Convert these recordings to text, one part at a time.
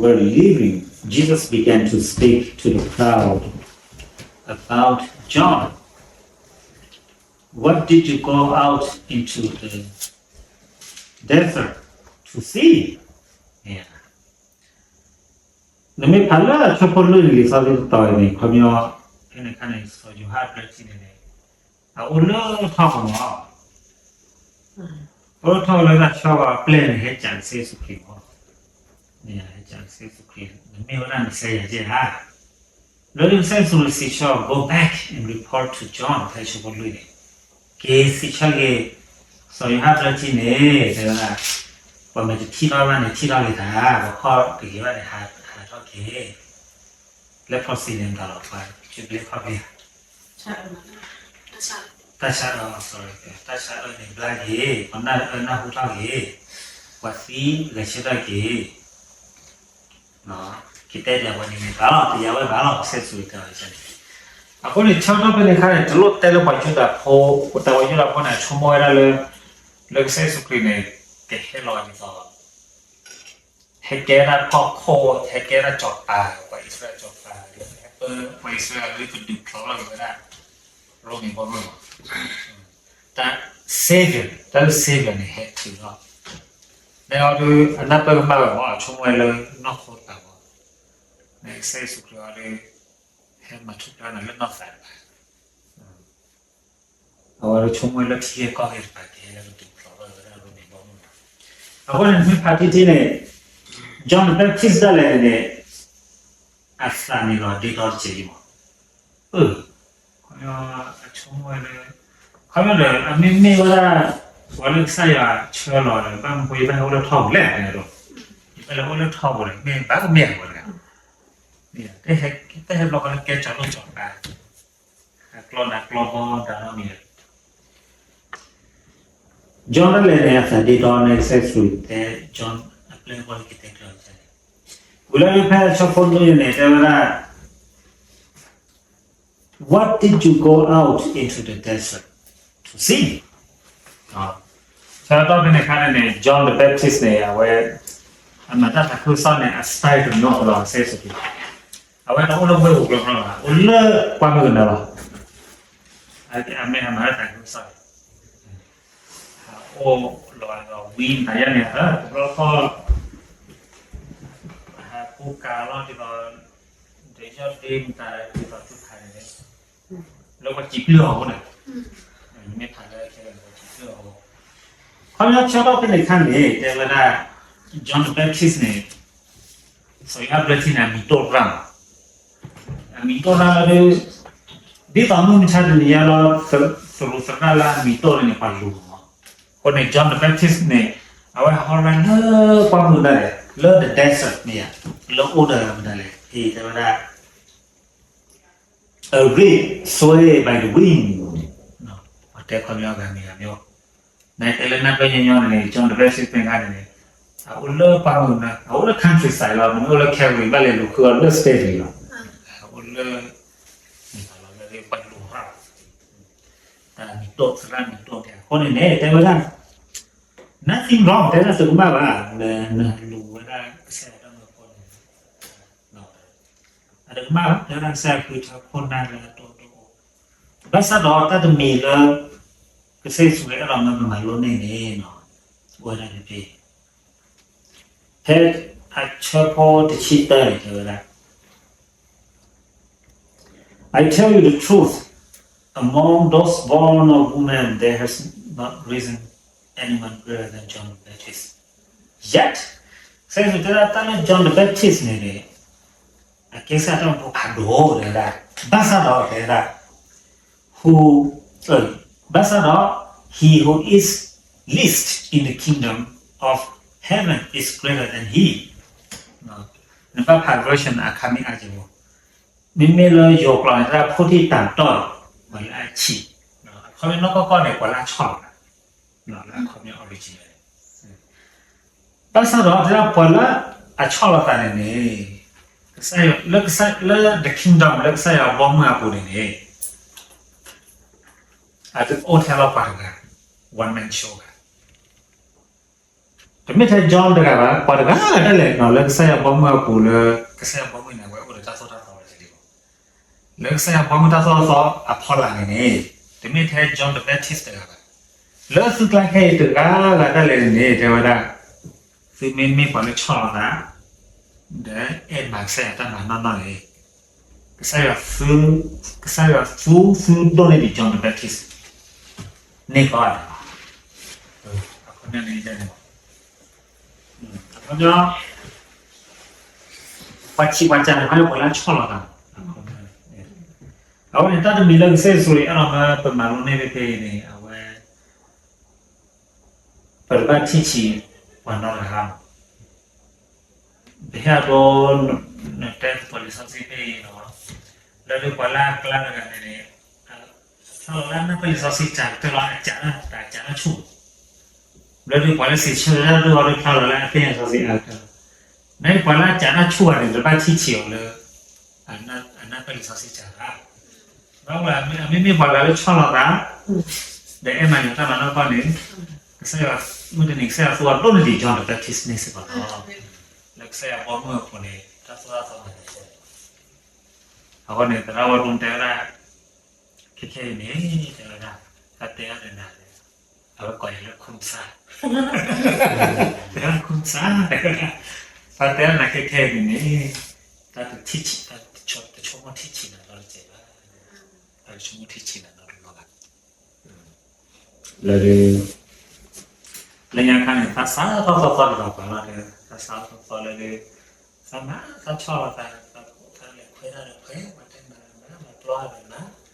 were leaving, Jesus began to speak to the crowd about John. What did you go out into the desert to see? နမ့ၢ်ဖးလၢအဆၢဖိလွံၢ်န့ၣ် လံာ်စီဆှံတတီၤအံၤန့ၣ် ခီပညီ ဖဲန့ၣ်အခါန့ၣ် စီၤယိၤဟၣ်အဘျၢထံန့ၣ်န့ၣ် အအိၣ်လၢထီၣ်ပူၤမး, အိၣ်လၢထီၣ်ပူၤလၢတၢ်ဆှၢအပျဲၢ်န့ၣ် ဟဲစံးကစၢ်ယ့ၣ်ၡူးခရံာ်မး, ဟဲစံးကစၢ်ယ့ၣ်ၡူးခရံာ် နမ့ၢ်ဝဲဒၣ်မ့ၣ်စၢယၤဧါ, လၢကစၢ်ယ့ၣ်ၡူးခရံာ်စံးဆၢ go back and report to John ဖဲဆၢဖိလွံၢ်န့ၣ်, က့ၤစံးဆၢက့ၤ စီၤယိၤဟၣ်အဘျၢထံန့ၣ် တဲဝဲဒၣ် ပှၤမ့ၢ်တထံၣ်ထီၣ်ဘၣ်န့ၣ် ထံၣ်ထီၣ်က့ၤတၢ်, ပှၤဖီၣ်တဂ့ၤဘၣ်န့ၣ် ဟးထီၣ်က့ၤ, လၢ prophecy န့ၣ် မတၤလီၤ ပှၤကဘျ့ဖီၣ်ဘျ့ဧါ, တၢ်ဆါအၢ, တၢ်ဆါအၢန့ၣ်ဘျါက့ၤ, ပှၤနၢ်အၢနၢ်ဟူထီၣ်က့ၤ, ပှၤသံဂဲၤဆၢထၢၣ်က့ၤ ကတဲဒၣ်ဝဲန့ၣ်န့ၣ်ဘၣ်လီၤ, ပယၤဝဲဘၣ်လီၤ, ကစၢ်ယ့ၣ်ၡူးခရံာ်တဲဝဲန့ၣ်, အဃိန့ၣ် ဆၢကတီၢ်ဖဲန့ၣ်အခါန့ၣ် တလိၣ်တဲလၢပှၤယူဒၤဖိ, ပတၢ်ပှၤယူဒၤဖိန့ၣ် အဆိကမိၣ်ဝဲဒၣ်လၢ လၢကစၢ်ယ့ၣ်ၡူးခရံာ်န့ၣ် ကဟဲလီၤဒ်သိး ဟဲကဲဒၣ်ကီၢ်ခိၣ်, ဟဲကဲဒၣ်စီၤပၤ, ပှၤအံၣ်စရ့လးစီၤပၤ, ဟဲပၢပှၤအံၣ်စရ့လးလၢကဒုးဖျိးထီၣ်က့ၤဝဲဒၣ် ရိမ့ၤဘီမုၢ်လီၤ, တၢ် savior, တၢ်လၢ savior န့ၣ် ဟဲထုးထီၣ်, မ့ၢ်အီၤဒုး အနၢ်ပၢၢ်ကမၣ်ဝဲမး, အဆိကမိၣ်ဝဲလၢနီၢ်ခိသးဘီ, မ့ၢ်ကစၢ်ယ့ၣ်ၡူးခရံာ်အီၤဒုး ဟဲမၤထူၣ်ဖျဲးနၤလၢနီၢ်သးတဖၣ် အဝဲဒၣ်ဆိကမိၣ်လၢထံဂ့ၢ်ကီၢ်ဂ့ၢ်တဖၣ် ကဟဲလၢကဒုးဖျိးထီၣ်ဝဲဒၣ်ရိမ့ၤဘီမုၢ်လီၤ, အဃိန့ၣ် နမ့ၢ်ဖးထံထံန့ၣ် John the Baptist ဒၣ်လဲာ်န့ၣ် အသးန့ၣ်လီၤဒ့ဒီတစဲးလံမး, အၢ, ခီပညီ အဆိကမိၣ်ဝဲလၢ, ခီပညီဒီး အမ့မ့ၢ်ဝဲဒၣ် ပှၤလၢကစၢ်ယွၤဆှၢလီၤဒီး ဘၣ်မနုၤဃိယဘၣ်ဟဲအိၣ်လၢထီၣ်ပူၤလဲၣ်န့ၣ်ဒီး, ယဘၣ်လဲၤအိၣ်လၢထီၣ်ပူၤဒီး မ့ၢ်ဘၣ်မ့ၢ်အဝဲတဂၤ တဟဲဘျီဃီလၢကဲစီၤလိၣ်စီၤပၤ, အကျီနးကျီဘီတၢ်နီတမံၤလၢၤ, John ဒၣ်လဲာ်န့ၣ် အသးဒ့ဒီန့ၣ် ကစၢ်ယ့ၣ်ၡူးတဲ John အပျဲၢ်အဘီၣ်လၢကတဲကျၢၤန့ၣ်, ဝံၤလၢဖဲဆၢဖိလွံၢ်န့ၣ် တဲဝဲဒၣ် What did you go out into the desert to see? ဆၢကတီၢ်ဖဲန့ၣ်အခါန့ၣ်န့ၣ် John the Baptist န့ၣ် အဝဲ အမၤတၢ်သးခုကစီၣ်န့ၣ် အ style တနီၤလီၤ ကစၢ်ယ့ၣ်ၡူးခရံာ်, အဝဲတအိၣ်လၢဝ့ၢ်ပူၤကျီကျီဘၣ်, အိၣ်လၢပှၢ်မုၢ်ကနၢလီၤ, အမ့ၢ်အမၤတၢ်သးခုကစီၣ်န့ၣ် ဟးအိၣ်လီၤဒီးဝံမတၤယါန့ၣ် တဘျီဃီ ဟးကူကၤလီၤဒ်သိး ဒီးယီၢ်ဒ့မတၤဒ်သိးသူၣ်ခါန့ၣ် လၢပှၤစံးပျုၢ်အီၤအဃိန့ၣ်, မ့ၢ်ဖးလၢခဲလၢာ်ပှၤစံးပျုၢ်အီၤအဃိ, ခီပညီဆၢကတီၢ်ဖဲန့ၣ်အခါန့ၣ် တဲဝဲဒၣ် John the Baptist န့ၣ် စီၤယိၤဟၣ်ဘျၢထံန့ၣ် အမံၤတိၢ်ရၣ်မး, အမံၤတိၢ်ရၣ်လၢ ဒ်သိးမုၢ်မဆါတနံၤညါလီၤ သရူးသရၣ်လၢအမံၤတိၢ်န့ၣ် ပှၤလူၤမး, အဃိန့ၣ် John the Baptist န့ၣ် အဝဲဟးဟီၣ်ရၣ်လၢပှၢ်မုၢ်ဒၣ်လဲာ် လၢ the desert မ့ၢ်ဧါ, လၢအိၣ်ဒီးမတၤလဲၣ် ဟ့ၣ်တဲဝဲဒၣ် အရ့ၣ် sway by the wind, ပှၤတဲခီပညီဂၤမံၤဂၤမံၤ, နတဲလၢနၢ်ပၢၢ်ညီညီန့ၣ်န့ၣ် John the Baptist ဖဲန့ၣ်အခါန့ၣ်န့ၣ် အအိၣ်လၢပှၢ်မုၢ်နၤ အအိၣ်လၢ countryside လီၤ, နမ့ၢ်အိၣ်လၢ Calgary ဘၣ်လဲၤလူၤဃုအီၤလၢ state လီၤ, အအိၣ်လၢ မ့ၢ်ပှၤလူၤရၣ် တၢ်မံၤတိၢ်သရၣ်မံၤတိၢ်န့ၣ် အဃိန့ၣ်န့ၣ် တဲဝဲဒၣ် nothing wrong တဲဒၣ်တကမၣ်ဘၣ် နလူၤဝဲဒၣ်ကစၢ်ယွၤတၢ်မၢဖိန့ၣ် အတကမၣ်ဘၣ် တဲဝဲဒၣ်ကစၢ်ယွၤဃုထၢခိၣ်နၢ်လၢအတိၢ် ဘၣ်ဆၣ်ဒီးတၢ်တမံၤလၢ ကစၢ်ယ့ၣ်ၡူးခရံာ်အဲၣ်ဒိးမၢပမၤလိန့ၢ်န့ၣ် အိၣ်ဝဲဒၣ်တဖဲ ဖဲအဆၢဖိတဆံတၢန့ၣ် တဲဝဲဒၣ် I tell you the truth, among those born of women there has not risen anyone greater than John the Baptist. Yet, ကစၢ်ယ့ၣ်ၡူးတဲဒၣ်တၢ်လၢ John the Baptist န့ၣ်န့ၣ် အကဲစၢ်တၢ်မၢဖိဖးဒိၣ်တဲဝဲဒၣ်, ဘၣ်ဆၣ်ဒီးတဲဝဲဒၣ် who, ဘၣ်ဆၣ်ဒီး he who is least in the kingdom of heaven is greater than he. နဘၣ်ဖး version အခါမ့ၢ်အါက့ၤ, မ့မ့ၢ်လၢယိၤကျိာ်န့ၣ် တၢ်ဖိထံၣ်တၢ်တီၢ် ပှၤလၢအဆံး, အခီပညီနီၢ်ကီၢ်ကီၢ်န့ၣ် ပှၤလၢအဆီၣ်လီၤသး, လၢအခီပညီ original န့ၣ် ဘၣ်ဆၣ်ဒီး တဲဒၣ်ပှၤလၢအဆီၣ်လီၤသးန့ၣ်န့ၣ် လၢ the kingdom လၢကစၢ်ယွၤဘီမုၢ်အပူၤန့ၣ်န့ၣ် အတအိၣ်ထဲလီၤပှၤတဂၤ one man show ဂၤ တမ့ၢ်ထဲ John တဂၤဘၣ်, ပှၤတဂၤဂၤဒၣ်လဲာ်နီၤ လၢကစၢ်ယွၤဘီမုၢ်အပူၤ လၢကစၢ်ယွၤဘီမုၢ်န့ၣ် အဝဲအိၣ်ဒီးတၢ်သိၣ်တၢ်သီဝဲလံလီၤ. လၢကစၢ်ယွၤဘီမုၢ်တၢ်သိၣ်တၢ်သီအဖီလာ်န့ၣ်န့ၣ် တမ့ၢ်ထဲ John the Baptist တဂၤဘၣ်. လၢသုကျါခဲအံၤတဂၤဂၤဒၣ်လဲာ်န့ၣ်န့ၣ် တဲဝဲဒၣ်, သုမ့မ့ၢ်ပှၤလၢဆီၣ်လီၤသး ဒီးအဲၣ်မၤကစၢ်ယွၤတၢ်မၤနီၢ်နီၢ်န့ၣ် ကစၢ်ယွၤသူ, ကစၢ်ယွၤသူသုဒိၣ်န့ၢ်ဒံး John the Baptist န့ၢ်ကီးဧါ. အဃိန့ၣ်န့ၣ် အခီပညီ ပှၤဆံးပှၤစၢ်န့ၣ် ခီပညီပှၤလၢအဆီၣ်လီၤသး. အဝဲန့ၣ် တၢ်တမံၤလၢကစၢ်ယ့ၣ်ၡူးအံၤ အဲၣ်ဒိးမၢပမၤလိန့ၢ်ဖဲဖဲအံၤန့ၣ် အဝဲ ပတဘၣ်ထံၣ်ဆံးပှၤနီတဂၤဘၣ်. ပဟဲအဒိ နတဲသကိးလံာ်စီဆှံဖဲအံၤနီၤ, လၢဒုးပှၤလၢအကျါတဂၤန့ၣ်န့ၣ် ဖျါလီၤလၢအနၢ်ပၢၢ်လံာ်စီဆှံစှၤကတၢၢ်လီၤ အစှၤတၢ်စှၤတၢ်ဆူၣ်, လၢဒုးပှၤလၢစံးဆၢတၢ်ဒိၣ်အီၤဒုးဖျါလီၤလၢအသ့ၣ်ညါလံာ်စီဆှံအါကတၢၢ်လီၤ. နပှၤလၢအစှၤတၢ်ဆူၣ်ဘၣ်န့ၣ် တဘၣ်ထံၣ်ဆံးအီၤလၢ အနၢ်ပၢၢ်လံာ်စီဆှံစှၤတၢ် ဘၣ်ဝဲ အမ့မ့ၢ်ပှၤတဂၤလၢဆီၣ်လီၤသး ဒီးအဲၣ်မၤန့ၣ်တၢ်မၤနီၢ်ကီၢ်န့ၣ် ကစၢ်ယွၤ မုၢ်တနံၤကစၢ်ယွၤသူအီၤဒိၣ်န့ၢ်ဒံး John the Baptist န့ၣ်စ့ၢ်ကီးလီၤ. လၢကစၢ်ယွၤဘီမုၢ်အပူၤန့ၣ် တၢ်သူၣ်တၢ်သီမၤန့ၣ် အဃိန့ၣ် သရၣ်ဝီၣ်ဒိတဲဝဲဒၣ် ခဲခဲအံၤန့ၣ် တဲဝဲဒၣ် တၢ်တဲအီၤဒီးနၤ အဝဲကိးယၤလၢ ခူမစါ တဲဝဲဒၣ် ခူမစါ တဲဝဲဒၣ် တၢ်တဲအီၤနၤခဲခဲအံၤန့ၣ် တၢ်တထံၣ်ဆံး တၢ်တဆိကမိၣ်ထံၣ်ဆံးနၤနီတစဲးဘၣ်. တၢ်တဆိကမိၣ်ထံၣ်ဆံးနၤနီတဘျီဘၣ်. လၢ လၢညါခါန့ၣ် သးစးထီၣ်သီသီတဂၤပှၤလီၤ, သးစးထီၣ်သီသီလၢ သးမၤသးဆီၣ်လီၤသး သးလဲၤခွဲးတၢ်ဒီးခွဲး မၤတဲမၤမၤ မၤပျီတၢ်ဒီးမၤ လဲၤတီ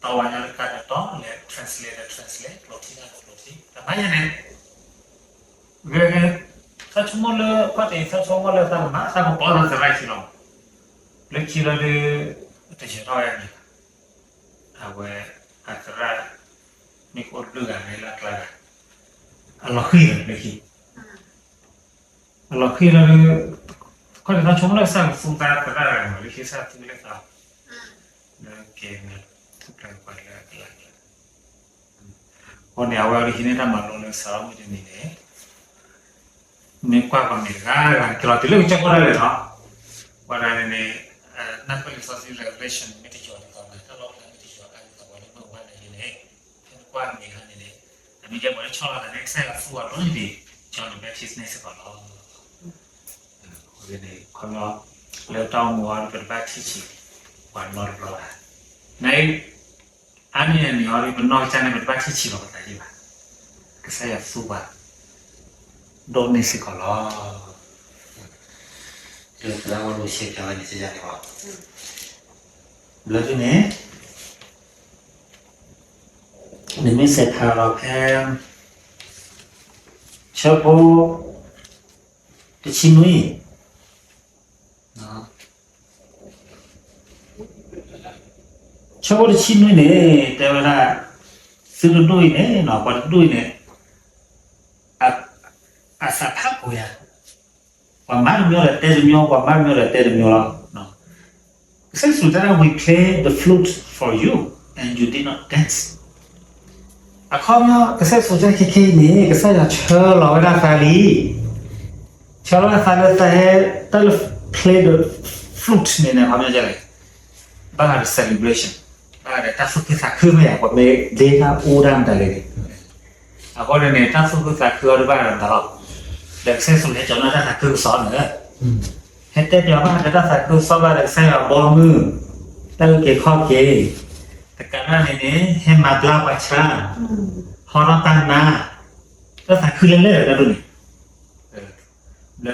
ဝါညါလၢကါဒီးတီ လဲၤ translate ဒီး translate ကျိာ်ထံတၢ်ဒီးကျိာ်ထံ တၢ်မၤယဲန့ၣ် ဂ့ၤဂ့ၤ သးဆိကမိၣ်လၢ ခီၣ်တံၢ် သးဆိကမိၣ်လၢသးကမၤ သးကပီၤသးသရၣ်ခံလီၤ. လၢခံလီၤဒုး တယၢၤထီၣ်ဝဲန့ၣ် အဝဲ အသရၣ် မ့ၢ်ကအိၣ်တဘျုးဂၤန့ၣ်လၢအကျါဂၤ အလီၤဃံၤလီၤလၢခံ အလီၤဃံၤလီၤဒုး ခီၣ်တံၢ်သးဆိကမိၣ်လၢသးကသူသးသရၣ်ဂၤမး လၢခံသးသူလၢသး လၢကဲန့ၣ် ထူၣ်ဖျဲးပှၤလၢအကျါ အဃိန့ၣ် အဝဲအံၤဟံးန့ၢ်တၢ်မၤလိလၢစးထီၣ်မုၢ်တနံၤန့ၣ် မ့ၢ်ကွၢ်ပှၤမ့ၢ်တဂၤဂၤ က့ၤလီၤတုၤလၢကစၢၢ်ခိၣ်ဒၣ်လဲာ်လီၤ. ပှၤတဂၤန့ၣ်န့ၣ် နၢ်ပၢၢ်လံာ်စီဆှံ Revelation မ့ၢ်တယီၤဒ်သိး တၢ်လီၣ်ဖျါမ့ၢ်တယီၤအါဒ်သိး ပှၤလၢမုၢ်ဝါန့ၣ်န့ၣ် ဖဲနကွၢ်မ့ၢ်ဂၤန့ၣ်န့ၣ် အမ့ၢ်ကဲပှၤလၢဆီၣ်လီၤသးန့ၣ် ကစၢ်ယွၤသူအီၤဒိၣ်န့ၢ်ဒံး John the Baptist န့ၣ်စ့ၢ်ကီးလီၤ. အဃိန့ၣ် ခီဖျိ လၢတၢ်အိၣ်မူအံၤ ပတဘၣ်ထံၣ်ဆံး ပှၤနီတဘျီဘၣ်. န အါန့ၢ်အန့ၣ်အံၤ ပနီၢ်ကစၢ်န့ၣ် ပတဘၣ်ထံၣ်ဆံးလီၤပသးယံၤဘၣ်. ကစၢ်ယွၤသူပှၤ ဒိၣ်န့ၢ်စ့ၢ်ကီးလီၤ. လၢသရၣ်ဝီၣ်ဒိရှဲပၠးဝဲန့ၣ် ကယၤန့ၣ်ဘၣ်. ဘျီဒုန့ၣ် နမ့ၢ်စဲးဖးလီၤဖဲ ဆၢဖိ တဆံနွံ ဆၢဖိတဆံနွံန့ၣ် တဲဝဲဒၣ် သုတဒူၣ်အံၤန့ၣ် ပှၤတဒူၣ်အံၤန့ၣ် အသးဖးကိးယၤ, ပှၤမၤတမံၤဒီးတဲတမံၤ, ပှၤမၤတမံၤဒီးတဲတမံၤလီၤ. ကစၢ်ယ့ၣ်ၡူးတဲဒၣ် we play the flute for you and you did not dance. အခီပညီ ကစၢ်ယ့ၣ်ၡူးတဲခဲခဲအံၤန့ၣ် ကစၢ်ယွၤဆှၢလီၤဝဲဒၣ်သးလံ. ဆှၢလီၤဝဲဒၣ်သးလၢသးဟဲ တၢ်လၢ play the flute န့ၣ်န့ၣ် အခီပညီဒ်လဲၣ်, ဘၣ်ဃးဒီး celebration, ဘၣ်ဃးဒီးတၢ်သူၣ်ခုသးခုမ့ၢ်ဧါ, ပှၤမ့ၢ်ဒ့တၢ်အူတၢ်မတၤလဲၣ်န့ၣ် အဃိန့ၣ်န့ၣ် တၢ်သူၣ်ခုသးခုအီၤတဘၣ်ဒီးမတၤလီၤ. ဒီးကစၢ်ယ့ၣ်ၡူးဟဲကၠီၤနၢ်တၢ်သးခုကစီၣ်န့ၣ်, ဟဲတဲပၠးဘၣ်ဒီးတၢ်သးခုကစီၣ်ဘၣ်ဒီးကစၢ်ယွၤဘီမုၢ်, တၢ်အုၣ်က့ၤခီၣ်က့ၤ, တကးဒၣ်န့ၣ်န့ၣ် ဟဲမၤဘျါပှၤဆါ, ဟီထီၣ်တၢ်နါ, တၢ်သးခုလၢလဲၣ်ဒီးတၢ်ဒ်န့ၣ် လၢ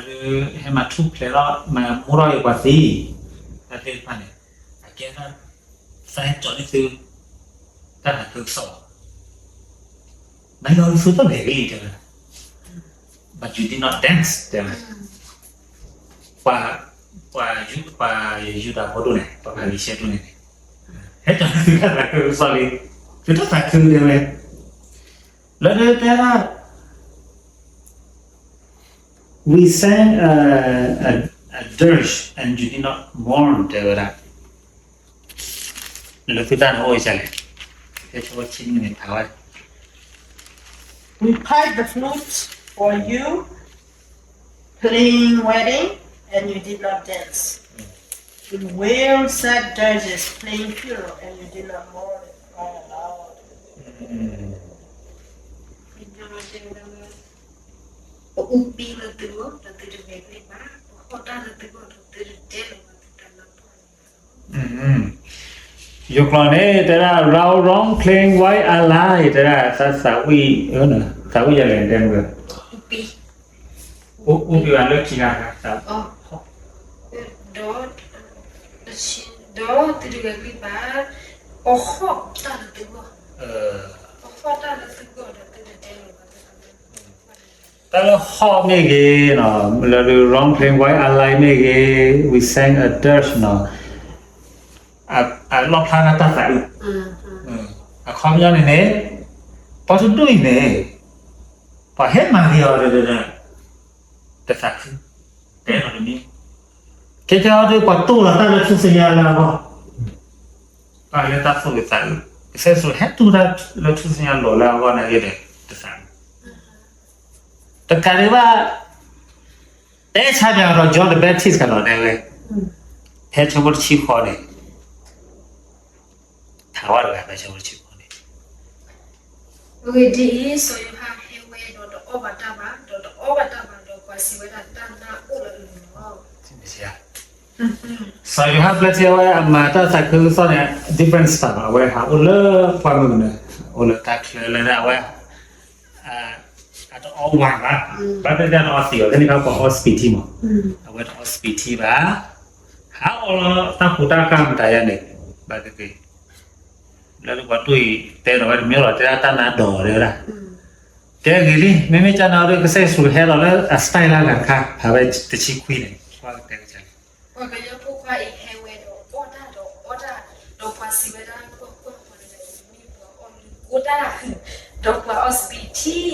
ဟဲမၤထူၣ်ဖျဲးထီၣ် မၤမူထီၣ်က့ၤပှၤသံ, တၢ်သ့ၣ်တဖၣ်န့ၣ် အကဲဒၣ် သးဟဲကၠီၤန့ၢ်သု တၢ်သးခုကစီၣ်လီၤ. နယီၤသုတၢ်ဂဲၤကလံၣ်တဲဝဲဒၣ်, but you did not dance တဲဝဲ, ပှၤ ပှၤယူဒၤဖိဒိၣ်န့ၣ် ပှၤဖၤရံၤၡဲဒိၣ်န့ၣ်န့ၣ် ဟဲကၠီၤန့ၢ်သုတၢ်သးခုကစီၣ်လံ, သုတၢ်သးခုတဲဝဲ လၢတဲဒၣ် we sang a, a, a dirge and you did not mourn တဲဝဲဒၣ်, လၢသုတၢ်န့ၣ်အိၣ်ဝဲဒ်လဲၣ်, ဖဲဆၢဖိတဆံနွံန့ၣ်ဖးဝဲ, we piped the flute For you, playing wedding and you did not dance. You were sad dirges playing hero and you did not mourn, cry aloud. ပအူပံလၢသုဂီၢ် ဒီးသုတဂဲၤကျိဘၣ်, ပဟီၣ်တၢ်လၢသုဂီၢ်ဒီးသုတတဲလီၤဘၣ်သုတၢ်လၢပှၢ်လီၤ. ယိၤကျိာ်န့ၣ် တဲဒၣ် Round Round Playing While I Lie တဲဒၣ် သးသးဝံၣ်, သးဝံၣ်ယၤလဲၣ်တဲမုၢ်, အူပံဘၣ်လၢခံဂၤ, ဒီးသုတဂဲၤကျိဘၣ်, ပဟီၣ်တၢ်လၢသုဂီၢ်, ပဟီၣ်တၢ်လၢသုဂီၢ်ဒီးသုတတဲလီၤဘၣ်သုတၢ်လၢ တၢ်လၢဟီၣ်မ့ၢ်ဂ့ၤ, လၢ Round Playing While I Lie မ့ၢ်ဂ့ၤ, We Sang a Dirge နီၤ, အလီၣ်ဖျါန့ၢ်တၢ်သးအုး, အခီပညီန့ၣ်န့ၣ်, ပှၤတဒူၣ်အံၤန့ၣ်, ပှၤဟဲမၤဂ့ၤအီၤဒီး, တသးခု, တဲလီၤတမံၤ, ကဲကဲအီၤဒီး ပှၤတိၢ်လီၤတၢ်လၢထူၣ်စုညါလၢအဂီၢ်, တၢ်လၢတၢ်သူၣ်ကသးအုး, ကစၢ်ယ့ၣ်ၡူးဟဲတိၢ်တၢ်လၢထူၣ်စုညါလီၤလၢအဂီၢ်န့ၣ်ဂ့ၤဒီး, တသးအုး တကးဒံးဘၣ်, တဲဆါပၠးဒီး John the Baptist ကဒီးတဲဝဲ, ဖဲဆၢဖိတဆံဃိးန့ၣ်, ထးဝါတဂၤဖဲဆၢဖိတဆံဃိးန့ၣ်, အဂ့ၢ်ဒ်အံၤ, စီၤယိၤဟၣ်ဟဲဝဲဒီး တအီၣ်ဘၣ်တၢ်ဘၣ်, ဒီးတအီဘၣ်တၢ်ဘၣ်ဒီး ပှၤစံးဝဲဒၣ် တၢ်နၢ်အိၣ်လၢအလိၤလီၤ. စီၤယိၤဟၣ်ဘျၢထံအဝဲအမၤတၢ်သးခုကစီၣ်န့ၣ် different style အဝဲဟးအိၣ်လၢပှၢ်မုၢ်ကနၢ, အိၣ်လၢတၢ်ချၢလၢဒၣ်အဝဲ, အတအီဝဲဘၣ်, ဘၣ်သ့ၣ်သ့ၣ်တအီသံးအီၤ, ဖဲန့ၣ်ခါပှၤအီစပံးထံမး, အဝဲတအီစပံးထံဘၣ်, ဟးအိၣ်လၢတၢ်ကူတၢ်ကၤမတၤယါန့ၣ်, ဘၣ်သ့ၣ်သ့ၣ် လၢပှၤတူၢ်အံၤတဲဒီးဝဲတမ့ၢ်လီၤ, တဲဒၣ်တၢ်နါဒီးတဲဝဲဒၣ်, တဲဂ့ၤလံ, မ့မ့ၢ်ကၢ်နၤဒီး ကစၢ်ယ့ၣ်ၡူးဟဲလီၤလၢအ style လၢအဂၤတခါ, ဖဲဝဲတဆံခွံန့ၣ်, ကွၢ်ကတဲကစၢ်န့ၣ်, ပှၤကညီဖိခွါအံၤဟဲဝဲဒီးအီၣ်တၢ်ဒီးအီတၢ်, ဒီးပှၤစံးဝဲဒၣ် ကွၢ်ကွၢ်ပှၤတဂၤအံၤမ့ၢ်ပှၤအီၣ်လုၢ်ကိၢ်တၢ်, ဒီးပှၤအီစပံးထံ,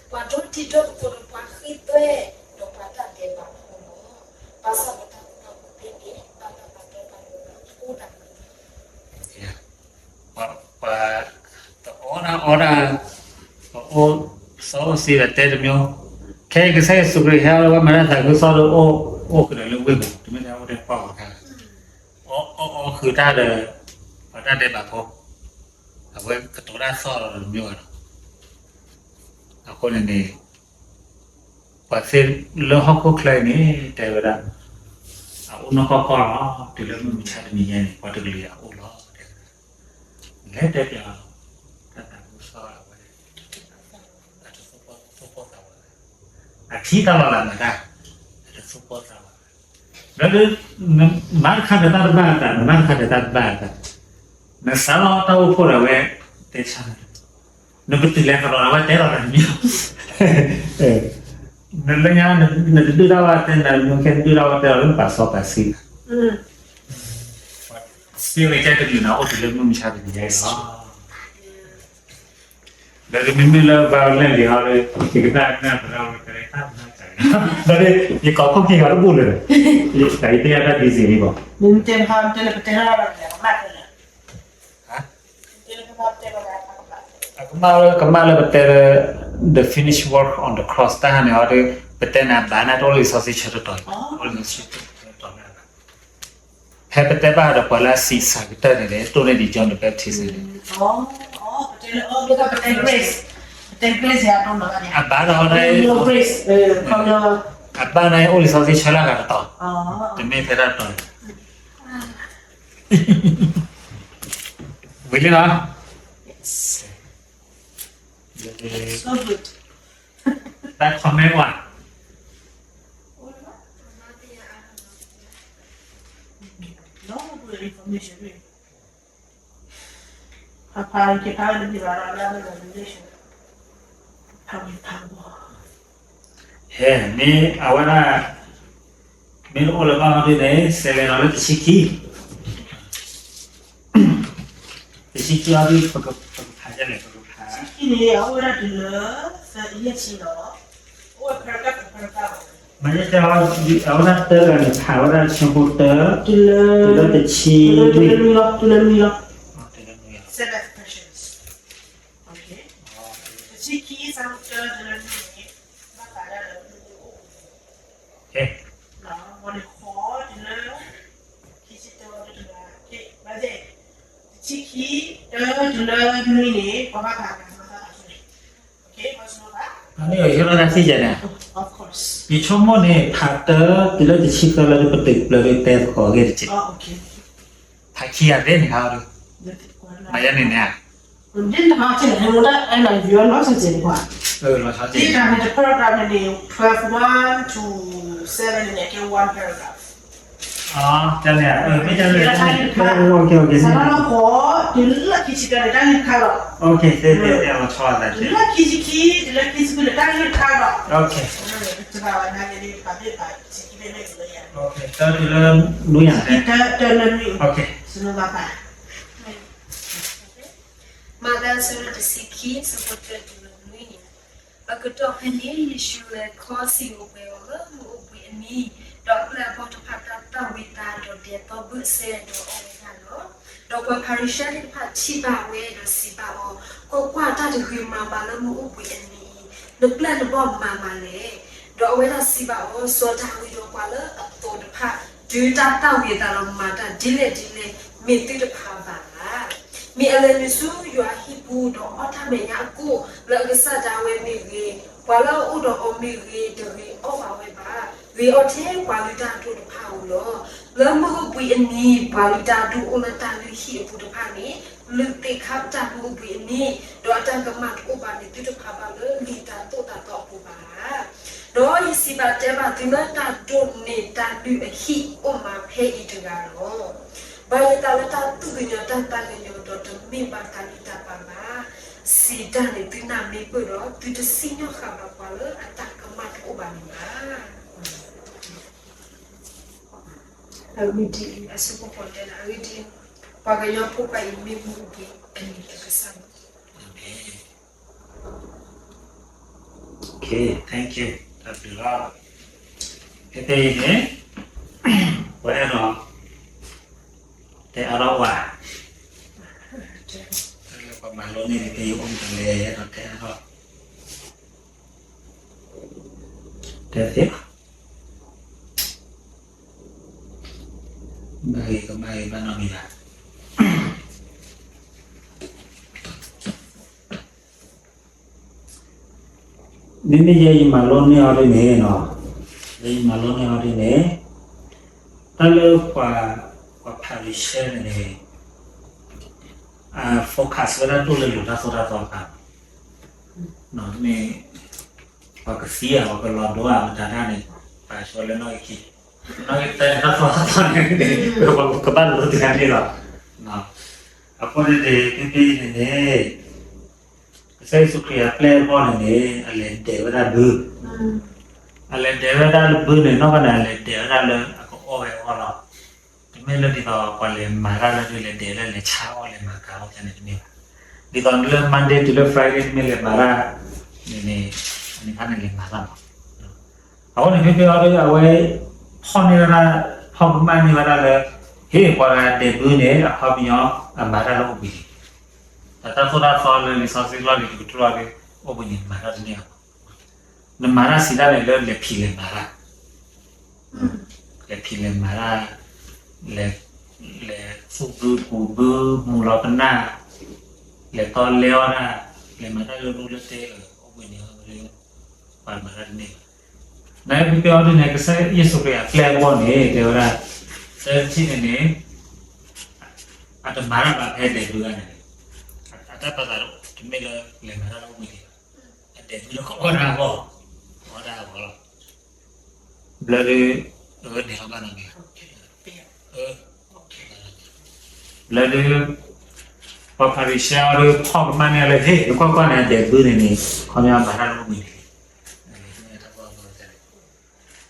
ပှၤဒိးတံၤဒိးသကိးဒီးပှၤဃံသွဲ, ဒီးပှၤတၢ်ဒဲးဘးဖိလီၤ. ဘၣ်ဆၣ်ဒီးတၢ်ကူတၢ်ကၤသ့ၣ်န့ၣ် ဘၣ်တၢ်ပာ်တီပာ်လိၤဒီးကိၢ်တၢ်, ပှၤ, ပှၤတအီတၢ်အီတၢ်, ပှၤအိၣ်စီအိၣ်စ့ဒီးတဲတမံၤ, ခဲအံၤကစၢ်ယ့ၣ်ၡူးခရံာ်ဟဲလၢဝဲမၤတၢ်သးခုကစီၣ်ဒီး အိၣ်ဃုာ်ဒီးလၢဝ့ၢ်ပူၤ, တမ့ၢ်ထဲအိၣ်ထဲပှၢ်ပူၤတခါ, အီအီအီဃုာ်တၢ်ဒီး ပှၤတၢ်ဒဲးဘးဖိ, အဝဲကတိၤတၢ်သီၣ်လီၤတမံၤဘၣ်ဒီး, အဃိန့ၣ်န့ၣ် ပှၤသ့ၣ်လၢဟီၣ်ခိၣ်ချၢအံၤန့ၣ် တဲဝဲဒၣ်, အအိၣ်နီၢ်ကီၢ်ကီၢ်လီၤ, တုၤလၢမုၢ်မဆါတနံၤညါန့ၣ် ပှၤတကလုာ်အအိၣ်လီၤ, တဲဝဲဒၣ်, လဲၤတဲပၠး, တၢ်သးခုကစီၣ်အဝဲ, အတသိၣ်ပီၣ်သးဝး, အထံၣ်တၢ်လီၤလးမၤတၢ်, အတသိၣ်ပီၣ်သးဝး, ဒီး, မၤတခါဒီးတၢ်တဘၣ်အသး, နမၤတခါဒီးတၢ်တဘၣ်အသး, နစးလီၤတၢ်အိၣ်ဖှိၣ်ဒီးအဝဲ, တဲဆါ, နကတုၤလဲၤကဒီးဒီးအဝဲတဲလီၤတၢ်တမံၤ, နလၢညါ, နတဒုၣ်တၢ်ဝဲတဲနၤ, နကဲနဒုၣ်တၢ်ဝဲတဲလီၤလၢပာ်စီပာ်ဆှံ, စ့ဝဲကဲကဒုးနၤအိၣ်တုၤလၢမုၢ်မဆါတနံၤညါအံၤလီၤ. ဒီးမ့မ့ၢ်လၢ violin လံၤဟီဒီး ယကနၣ်ကနၣ်သရၣ်ဝဲတၢ်တၢ်မၤစၢၤ, ဒီးယကိးခိၣ်ခံဂၤတဘူၣ်လၢၤ, ယတၢ်ယတဲယၤတၢ်ဒ်စ့ၢ်ကီး, မ့ၢ်တဲမဟါတဲလၢပတဲထီၣ်လၢၤဘၣ်န့ၣ် ကမၣ်တဲလၢၤ, တဲလၢကမၣ်တဲလၢၤဘၣ်, အကမၣ်လၢ ကမၣ်လၢပတဲလၢ the finished work on the cross တၢ်ဟါန့ၣ်ဟီဒီး ပတဲနၤဘၣ်နၤတအိၣ်လၢလံာ်စီဆှံဆၢတတီၤ, အိၣ်လံာ်စီဆှံဆၢတတီၤန့ၣ် ဖဲပတဲဘၣ်ဒီးပှၤလၢအစံးစၢ်ကတၢၢ်န့ၣ်န့ၣ် တိၢ်န့ၢ်ဒံး John the Baptist န့ၣ်န့ၣ်, အဘၣ်ဒီး, အဘၣ်န့ၣ်အိၣ်လံာ်စီဆှံဆၢလၢအဂၤတတီၤ, တမ့ၢ်ထဲတၢ်တတီၤ, ဝံၤလံနီၤ, တၢ် comment ဝဲ ဟဲ မ့ၢ်အဝဲဒၣ်, မ့ၢ်တအိၣ်လၢၤဘၣ်ဟီဒုန့ၣ် ဆဲးလဲၤလီၤလၢတဆံခံ, တဆံခံဟီဒု ပကဖးဒ်လဲၣ် ပကဖး, တဆံခံန့ၣ် အအိၣ်ဝဲဒၣ်တုၤလၢ သၢဆံယဲၢ်ဆံလီၤ, အိၣ်ဝဲ paragraph paragraph ဘၣ်, မ့ၢ်ယတဲ အဝဲဒၣ်တၢ်တဂၤန့ၣ် ဖးဝဲဒၣ်ဆၢဖိတၢ တုၤလၢတဆံ, တုၤလၢနွံလီၤ, တုၤလၢနွံလီၤ, seven versions, တဆံခံ ဆၢဖိတၢ တုၤလၢနွံန့ၣ်, ဘၣ်ဃး လၢနွံန့ၣ် ပှၤဘၣ်ဖးကၤ အန့ၣ်ယဟ့ၣ်လီၤတၢ်သ့ၣ်ယဲန့ၣ်, ယဆိကမိၣ်န့ၣ် ဖးတၢတုၤလၢတဆံသၢလၢပတုာ်ကျၢၤဒီးတဲသကိးအဂ့ၢ်တက့ၢ်, ဖးခံဂၤသ့ၣ်န့ၣ်ဟါဒီး, မၤယဲန့ၣ်န့ၣ်, ဒ်တဟါန့ၣ် လီၤဆီ, ဒ်တၢ်န့ၣ်တ paragraph န့ၣ်န့ၣ် twelve, one to seven န့ၣ် ကဲ one paragraph တၢ်န့ၣ်, မ့ၢ်တၢ်န့ၣ်, စးထီၣ်လၢဃိး တုၤလၢခံဆံတၢန့ၣ် တၢ်ဂ့ၢ်တခါလီၤ, တုၤလၢခံဆံခံ တုၤလၢခံဆံခွံန့ၣ် တၢ်ဂ့ၢ်တခါလီၤ, တဘၣ်ဝဲဒၣ်န့ၣ် ပာ်ဘ့ၣ်ပာ်ဆံခံဘ့ၣ်န့ၣ်, တၢတုၤလၢနွံယၤ, တၢလၢနွံ, မးသဲအဆၢဒိၣ်တဆံခံ အဆၢဖိတၢတုၤလၢနွံန့ၣ်, အကတီၢ်ဖဲန့ၣ် ယ့ၣ်ၡူးလဲၤခီဆံးဧိၤပှဲၤဧိၤလၢမုၢ်အိၣ်ဘှံးအနံၤ, ဒီးအပျဲၢ်အဘီၣ်တဖၣ်တၢ်သၣ်ဝံၤအသးဒီးဒဲးသီဘၢၣ်စၢၤဒီးအီၣ်ဝဲဒၣ်လီၤ. ဒီးပှၤဖၤရံၤၡဲသ့ၣ်တဖၣ်ထံၣ်ဘၣ်ဝဲဒီးစံးဘၣ်အီၤ, ကွၢ်ကွၢ်, တၢ်တဂ့ၤမၤဘၣ်လၢမုၢ်အိၣ်ဘှံးအနံၤအံၤ, နပျဲၢ်နဘီၣ်မၤမးလဲၣ်. ဒီးအဝဲဒၣ်စံးဘၣ်အီၤ, စီၤဒၤဝံးဒီးပှၤလၢအသိးတဖၣ် တုၤတၢ်သၣ်ဝံၤအသးဒီးမၤတၢ်ဒ်လဲၣ်ဒ်လဲၣ် မ့ၢ်သုတဖးဘၣ်ဧါ. မ့ၢ်အလဲၤနုာ်ဆူယွၤအဟံၣ်ပူၤဒီးအီၣ်တၢ်မဲာ်ညါအကိၣ်လၢအကစၢ်ဒၣ်ဝဲမ့ၢ်ဂ့ၤ, ပှၤလၢအအိၣ်ဒီးအီၤမ့ၢ်ဂ့ၤ, တဂ့ၤအီၣ်ဘၣ်ဝဲဘၣ်, ဂ့ၤအီၣ်ထဲပှၤလုၢ်တၢ်အဒိၣ်တဖၣ်ဧိၤလီၤ. လၢမုၢ်အိၣ်ဘှံးအနံၤ ပှၤလုၢ်တၢ်အဒိၣ်အိၣ်လၢတၢ်လုၢ်ဟံၣ်အပူၤတဖၣ်န့ၣ် လုၢ်သ့ၣ်ခါတၢ်မုၢ်အိၣ်ဘှံးအနံၤ, ဒီးအတၢ်ကမၣ်တအိၣ်ဘၣ်န့ၣ် သုတဖးဘၣ်လၢလံာ်တၢ်သိၣ်တၢ်သီအပူၤဘၣ်ဧါ. ဒီးယစံးဘၣ်တဲဘၣ်သုလၢ တၢ်ဒိးန့ၢ်တၢ်လုၢ်အဟံၣ်အိၣ်မးဖဲအံၤတဂၤလီၤ. ဘၣ်ယသးလၢတၢ်သူၣ်ကညီၤတၢ်သးကညီၤဒီးတမ့ၢ်ဘၣ်တၢ်လုၢ်တၢ်ပာ်ဘၣ်, စံးတၢ်န့ၣ်သုနၢ်မ့ၢ်ပၢၢ်ဒီး သုတစံၣ်ညီၣ်ဃာ်ဘၣ်ပှၤလၢအတၢ်ကမၣ်တအိၣ်ဘၣ်န့ၣ်ဘၣ်. အဂ့ၢ်ဒ်အံၤ, အဆၢဖိဃိးတဲဒၣ်, အဂ့ၢ်ဒ်အံၤ, ပှၤကညီဖိပှၤအံၤမ့ၢ်မုၢ်အိၣ်ဘှံးအနံၤအကစၢ်လီၤ. Okay, thank you. တၢ်ဘျုးလီၤ. ဖဲဖဲအံၤန့ၣ် ပှၤအဲၣ်ဒိးတဲအါထီၣ်ဝဲ, တၢ်လၢပှၤမၤလိန့ၢ်န့ၣ် ဖဲအံၤအိၣ်မနုၤလဲၣ် အဲၣ်ဒိးတဲအါထီၣ်, တဲသ့လီၤ. ဘၣ်ဂ့ၤကဘၣ်ဂ့ၤဘၣ်နီတမံၤဘၣ်. မ့မ့ၢ်ယဲယမၤလိန့ၢ်အီၤဒ်န့ၣ်နီၤ, ယဲယမၤလိန့ၢ်အီၤဒ်န့ၣ်, တၢ်လၢပှၤ, ပှၤဖၤရံၤၡဲန့ၣ်န့ၣ် focus ဝဲဒၣ်ဒိၣ်လၢလိၤတၢ်သိၣ်တၢ်သီတခါ, မ့ၢ် ပှၤကသံဧါ ပှၤကလီၤဒိဧါ မတၤတၢ်န့ၣ် ပာ်ဆိလၢနီၣ်ဂံၢ်ခံ, နီၣ်ဂံၢ်သၢန့ၣ် တၢ်သိၣ်တၢ်သီန့ၣ် ပကဘၣ်လိၤတဂၤန့ၣ်လီၤ. အဃိန့ၣ်န့ၣ် ဖဲဖဲအံၤန့ၣ်န့ၣ် ကစၢ်ယ့ၣ်ၡူးခရံာ်အပျဲၢ်အဘီၣ်န့ၣ်န့ၣ် အလဲၤဒဲးဝဲဒၣ်ဘု, အလဲၤဒဲးဝဲဒၣ်လၢဘုန့ၣ် နီၢ်ကီၢ်န့ၣ် အလဲၤဒဲးဝဲဒၣ်လၢအကအီၣ်ဝဲအီလီၤ. တမ့ၢ်လၢဒ်သိးပှၤလဲၤမၤတၢ်လၢဒုးလဲၤဒဲးလၢလဲၤဆါအီၣ်လဲၤမၤကၤအီၣ်န့ၣ်တမ့ၢ်ဘၣ်. ဒ်သိးလၢ Monday တုၤလၢ Friday တမ့ၢ်လဲၤမၤတၢ်န့ၣ်န့ၣ်, အန့ၣ်ခါန့ၣ်လဲၤမၤတၢ်မး. အဃိန့ၣ် ဖဲဖဲအံၤဒီး အဝဲ ဖီၣ်န့ၢ်ဝဲဒၣ်, ဖီၣ်ကမၣ်န့ၢ်ဝဲဒၣ်လၢ ဟ့ၣ်ပှၤဂၤဒဲးဘုန့ၣ် အခီပညီ အမၤတၢ်လၢအိၣ်ဘှံးန့ၣ်, ဒီးတၢ်သိၣ်တၢ်သီလၢလံာ်စီဆှံလီၢ်လံၤတကတြူၢ်အီၤဒီး အိၣ်ဘှံးန့ၣ် မၤတၢ်တန့ၢ်ဘၣ်. နမၤတၢ်စံးတၢ်န့ၣ်လၢလဲၤဖံးလဲၤမၤတၢ်, လဲၤဖံးလဲၤမၤတၢ်, လဲၤ, လဲၤသူၣ်ဘုပူၤဘုမူၤလီၤပနၢ်, လဲၤတီလဲအီၣ်တၢ်, လဲၤမၤတၢ်လၢရူလၢတဲ, အိၣ်ဘှံးန့ၣ် ပှၤမၤတၢ်တန့ၢ်ဘၣ်. နဖဲဖဲအံၤဒ်န့ၣ် ကစၢ်ယ့ၣ်ၡူးခရံာ်အပျဲၢ်အဘီၣ်န့ၣ် တဲဝဲဒၣ်, သၢထံၣ်န့ၣ်န့ၣ် အတမၤတၢ်ဘၣ်ဖဲဒဲးဘုဂၤန့ၣ်, အတၢ်ပာ်သးတမ့ၢ်လၢလဲၤမၤတၢ်လၢအိၣ်ဘှံးန့ၣ်ဘၣ်, အဒဲးဘုလၢကအီၣ်တၢ်အဂီၢ်, အီၣ်တၢ်အဂီၢ်လီၤ. ဘျၢဒုး, အန့ၣ်လီၤဘၣ်နီတမံၤ, ဘျၢဒုး, ပှၤဖၤရံၤၡဲအီၤဒီး ဖီၣ်ကမၣ်န့ၢ်လၢ ဟ့ၣ် နကွၢ်ကွၢ်န့ၣ် အဒဲးဘုန့ၣ်န့ၣ် ခီပညီမၤတၢ်လၢအိၣ်ဘှံးန့ၣ်,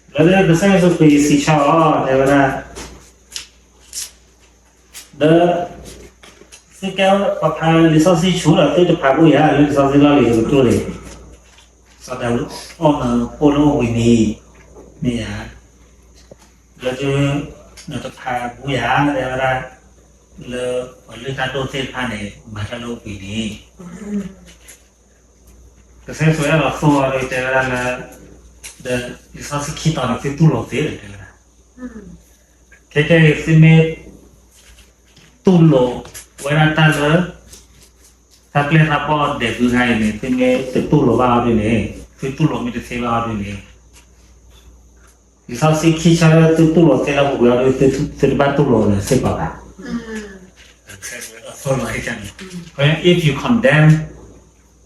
ဘျၢဒုးကစၢ်ယ့ၣ်ၡူးခရံာ်စံးဆၢအီၤ တဲဝဲဒၣ်, ဒီး သုကဲပှၤဖးလံာ်စီဆှံဆူၣ်ဒီး သုတဖးဘုယၤ လၢလံာ်စီဆှံလီၢ်လံၤတကတြူၢ်န့ၣ်, စီၤဒၤဝံးအီၣ်မၢဖိလၢအိၣ်ဘှံးန့ၣ်, မ့ၢ်ဧါ, လၢဒုး, နတဖးဘုယၤ တဲဝဲဒၣ်, လၢပှၤလုၢ်တၢ်ဒိၣ်သ့ၣ်တဖၣ်န့ၣ် မၤတၢ်လၢအိၣ်ဘှံးန့ၣ် ကစၢ်ယ့ၣ်ၡူးအဲၣ်ဒိးသိၣ်အီၤဒီးတဲဝဲဒၣ်လၢ, ဒီးလံာ်စီဆှံခံတီၤန့ၣ် သုတူၢ်လိာ်သ့လီၤတဲဝဲဒၣ်, ခဲကဲအံၤသုမ့ၢ်တူၢ်လိာ်ဝဲဒၣ်တၢ်လၢ တၢ်ပျဲၢ်တၢ်ဘီၣ်ဒဲးဖုခါအံၤန့ၣ် သုမ့ၢ်တတူၢ်လိာ်ဘၣ်အီၤဒ်န့ၣ်, သုတူၢ်လိာ်မ့ၢ်တသ့ဘၣ်အီၤဒ်န့ၣ်, လံာ်စီဆှံခံဆၢလၢသုတူၢ်လိာ်သ့လၢပူၤကွံာ်အီၤဒ် သုတဘၣ်တူၢ်လိာ်လၢၤစ့ၢ်ကီးဘၣ်. If you condemn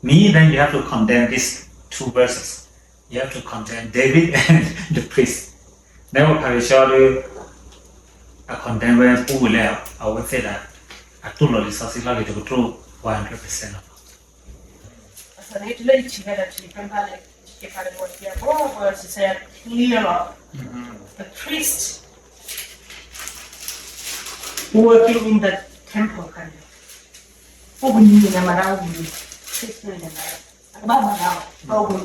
me, then you have to condemn these two verses. You have to condemn David and the priest. နဲပဖၤရံၤၡဲဒ် အ condemn ဝဲပူၤဝံၤလဲၣ်, အဝဲသ့ၣ်ဒၣ် အတူၢ်လိာ်လံာ်စီဆှံလီၢ်လံၤတကတြူၢ် one hundred percent လီၤ. The priest working in the temple န့ၣ်, အိၣ်ဘှံးနံၤန့ၣ် မၤတၢ်အိၣ်ဘှံးနံၤ, priest န့ၣ် အကဘၣ်မၤတၢ်အိၣ်ဘှံးနံၤ, ဘၣ်ဒီး ပ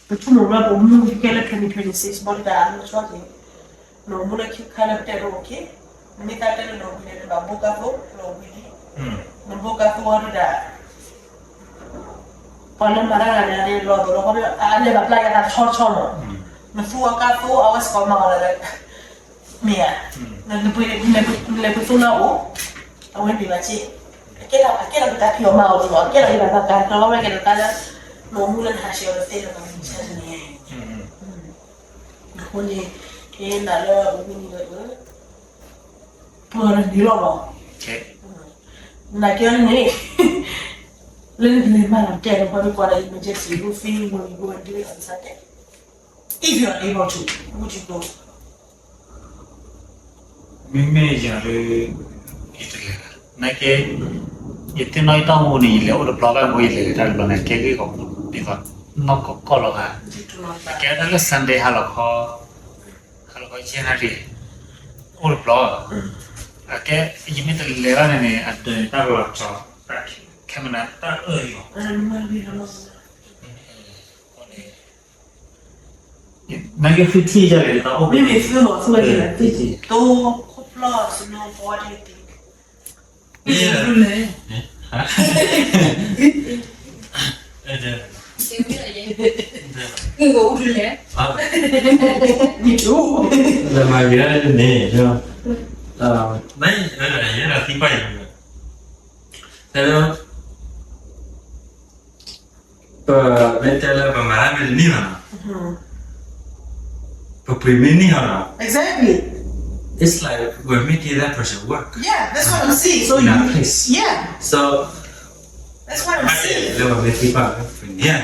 ဆိကမိၣ်လၢပမူကဲလၢ twenty twenty-six ဘၣ်ဒီး အမူကဆှီက့ၤ, နမူလၢခံခါလၢပတဲတအိၣ်က့ၤ, နမ့ၢ်သးတဲလၢနဝံၤန့ၣ် နဘၣ်ဘိကါသိ နဝံၤလံ, နဘိကါသိအီၤဒၣ် ပှၤလၢမၤတၢ်ဂၤန့ၣ် လီၤသးလီၤဃီဒီး အလဲၤဘၣ်ပျၢ်ယၤတၢ်တဆီတဆီလီၤ. နသူအီၤကါသိ အဝဲစ့ၢ်ကီးမၤအီၤလၢ မ့ၢ်ဧါ, နလဲၤပှ့ၤသူလၢအအိၣ်, အဝဲန့ၣ်ဘၣ်စ့ၢ်, အကဲလီၤ အကဲလီၤက့ၤတၢ်ဖံးအီၣ်မၤအီၣ်လီၤ, အကဲလီၤက့ၤတၢ်သးကါ ကဲလီၤဝဲက့ၤတၢ်သးလၢ နအိၣ်မူလၢနဟးဆှဲးအီၤတသ့လၢၤဘၣ် မုၢ်မဆါတနံၤညါအံၤန့ၣ်, အဃိန့ၣ် ကဲနၤလၢအဝံၤန့ၣ်ဒီး ပှၤတနံၤလီၤလီၤ, နာ်က့န့ၣ် လၢနကလဲၤမၤလီၤတဲာ်လီၤ ပှၤမ့ၢ်ကွၢ်ဒီး emergency roofing မ့ၢ် you go and do it on Sunday if you are able to, would you go? မ့မ့ၢ်ယၤဒီး ယတလဲၤဘၣ်, နာ်က့ ယသ့ၣ်နီၣ်ယတၢ်အိၣ်မူန့ၣ် ယလဲၤအိၣ်တဘျီဘၣ်မ့ၢ် ယလဲၤလဲၤတၢ်တဘျီန့ၣ် ကဲဂ့ၢ်ဂီၢ်မူ ဒ်သိး နီၢ်ကီၢ်ကီၢ်လီၤဂာ်, အကဲတၢ်လၢ Sunday ဟါလီၤခီ ဟါလီၤခီယဲၢ်နၣ်ရံၣ် အိၣ်တဘျီ, အကဲ ယမ့ၢ်တလဲၤဘၣ်န့ၣ်န့ၣ် အဒၢးန့ၣ် တၢ်လီၤကၠီၤ တၢ်ခဲမနၤ တၢ်အၢၣ်လီၤ နာ်က့ သုထံၣ်ယၤ တၢ်အိၣ်မ့ၢ်သုမီၤ သုဝဲက့ၤ တိခိၣ်ဖျီၣ် snow, what do you think? မ့ၢ်လဲၣ်, မ့ၢ်လဲၣ်, မ့ၢ်လဲၣ်, တဲလၢ ပမ့ၢ်တဲလၢပမၤတၢ်မ့ၢ်တန့ၢ်ဘၣ်နီၤ, ပပှ့ၤမ့ၢ်န့ၢ်အီၤနီၤ, it's like we're making that person work. Yeah, that's what I'm saying. So you, yeah, so လၢပမ့ၢ်သံကွၢ် ပန့ၢ် လၢ လၢ ပှ့ၤအီၣ်ဒၣ်,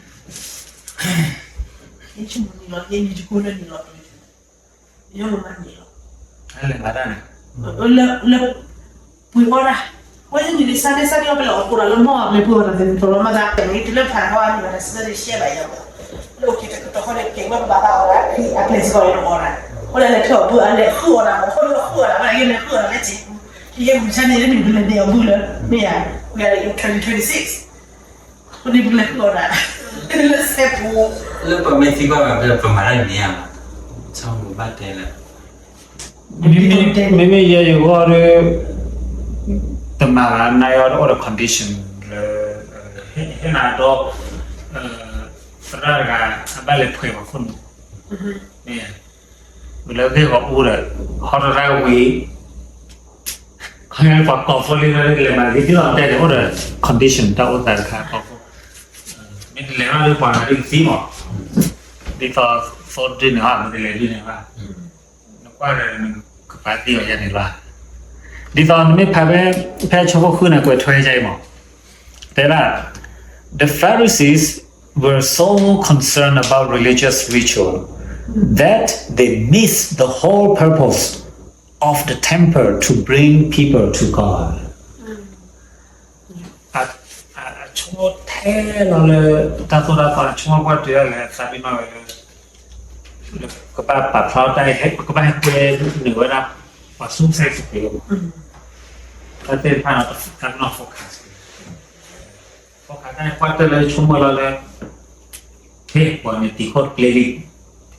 ဝဲန့ၣ်န့ၣ် Sunday Sunday အီၤ ပလဲၤအီၣ်ကိၣ်ဒီးလၢမီၢ်အပျဲၢ် ပှ့ၤအီၣ်တၢ်သ့ၣ်တဖၣ်လီၤမးသး ပမ့ၢ်တုၤလၢဖးထီၣ်အါန့ၣ်ဘၣ်ဒီး Sunday ရှဲဘၣ်ယၤဘၣ်, လၢအိၣ်က့ၤတကတီၢ်ဃီန့ၣ် ကဲဝဲပဘၣ်သးအီၣ်ဒၣ် ခရံာ်အပျဲၢ်စ့ၢ်ကီးလၢအီၣ်ဒၣ်, အဃိန့ၣ် လဲၤထၢၣ်အီၣ်ဘု အလဲၤဃုအီၣ်ဒၣ်မး အဃိန့ၣ် ဃုအီၣ်ဒၣ် ဝဲဒၣ်ယဲလဲၤဃုအီၣ်ဒၣ်လၢစ့ၢ်, ယဲမုၢ်ဆါန့ၣ် လၢနုာ်ပလဲၤဒဲးအီၣ်ဘုလၢ မ့ၢ်ဧါ, we are in twenty twenty-six, အဃိန့ၣ်ပလဲၤဃုအီၣ်ဒၣ် လၢစဲးပူၤ, လၢပမ့ၢ်သံကွၢ်ဘၣ် ပမၤတၢ်န့ၣ်ဧါ, ဆီမိၣ်ဘၣ်တဲလၢ မ့မ့ၢ်ယဲယဂီၢ်ဒီး တမၤဘၣ် နၤယၤဒီးအိၣ်ဒီး condition လၢ ဟဲနၤဒီး သရၣ်တဂၤ အဘၣ်လဲၤဖှဲးပှၤခိၣ်နူာ်, မ့ၢ် ဝံၤလၢဂ့ၢ်ဂီၢ်အူဒီး ဟီၣ်တရၣ်ဝံၤ ခီပှၤကိးဖိလံ လဲၤမၤဂ့ၤ ဒ်သိးတဲန့ၣ် အိၣ်ဒီး condition တၢ်အိၣ်သးတခါ ကိးဖိ, မ့ၢ်တလဲၤဘၣ်ဒီးပှၤဂၤဒ်ကသံမး, ဒ်သိး သိဒ်န့ၣ်ဟီ မ့ၢ်တလဲၤဒ်န့ၣ်ဘၣ် နကွၢ်ဒီးနကပာ်သံအီၤယၤန့ၣ်လီၤ. ဒ်သိးနမ့ၢ်ဖးဖဲ ဖဲဆိဖိဃုန့ၣ် ကွဲးထွဲယၤအံၤမး, တဲဒၣ် The Pharisees were so concerned about religious ritual that they missed the whole purpose of the temple to bring people to God. အဆိကမိၣ်ထဲလီၤလၢ တၢ်သိၣ်တၢ်သီ အဆိကမိၣ်ကွၢ်တုၤဒၣ်လဲာ် အသးဒ်မးဝဲလၢ ကဘၣ်ပာ်ဖျါတၢ်ဟဲ ကဘၣ်ဟဲကွဲနုာ်ဝဲဒၣ် ပှၤသူစဲစပ့ၤလီၤ, တၢ်သ့ၣ်တဖၣ်န့ၣ် တၢ်ကနီၣ် focus, focus တၢ်န့ၣ် ကွၢ်တၢ်လၢဆိကမိၣ်လီၤလၢ ဟ့ၣ် ပှၤန့ၣ်တံၤခိၣ်တကျ့လံ,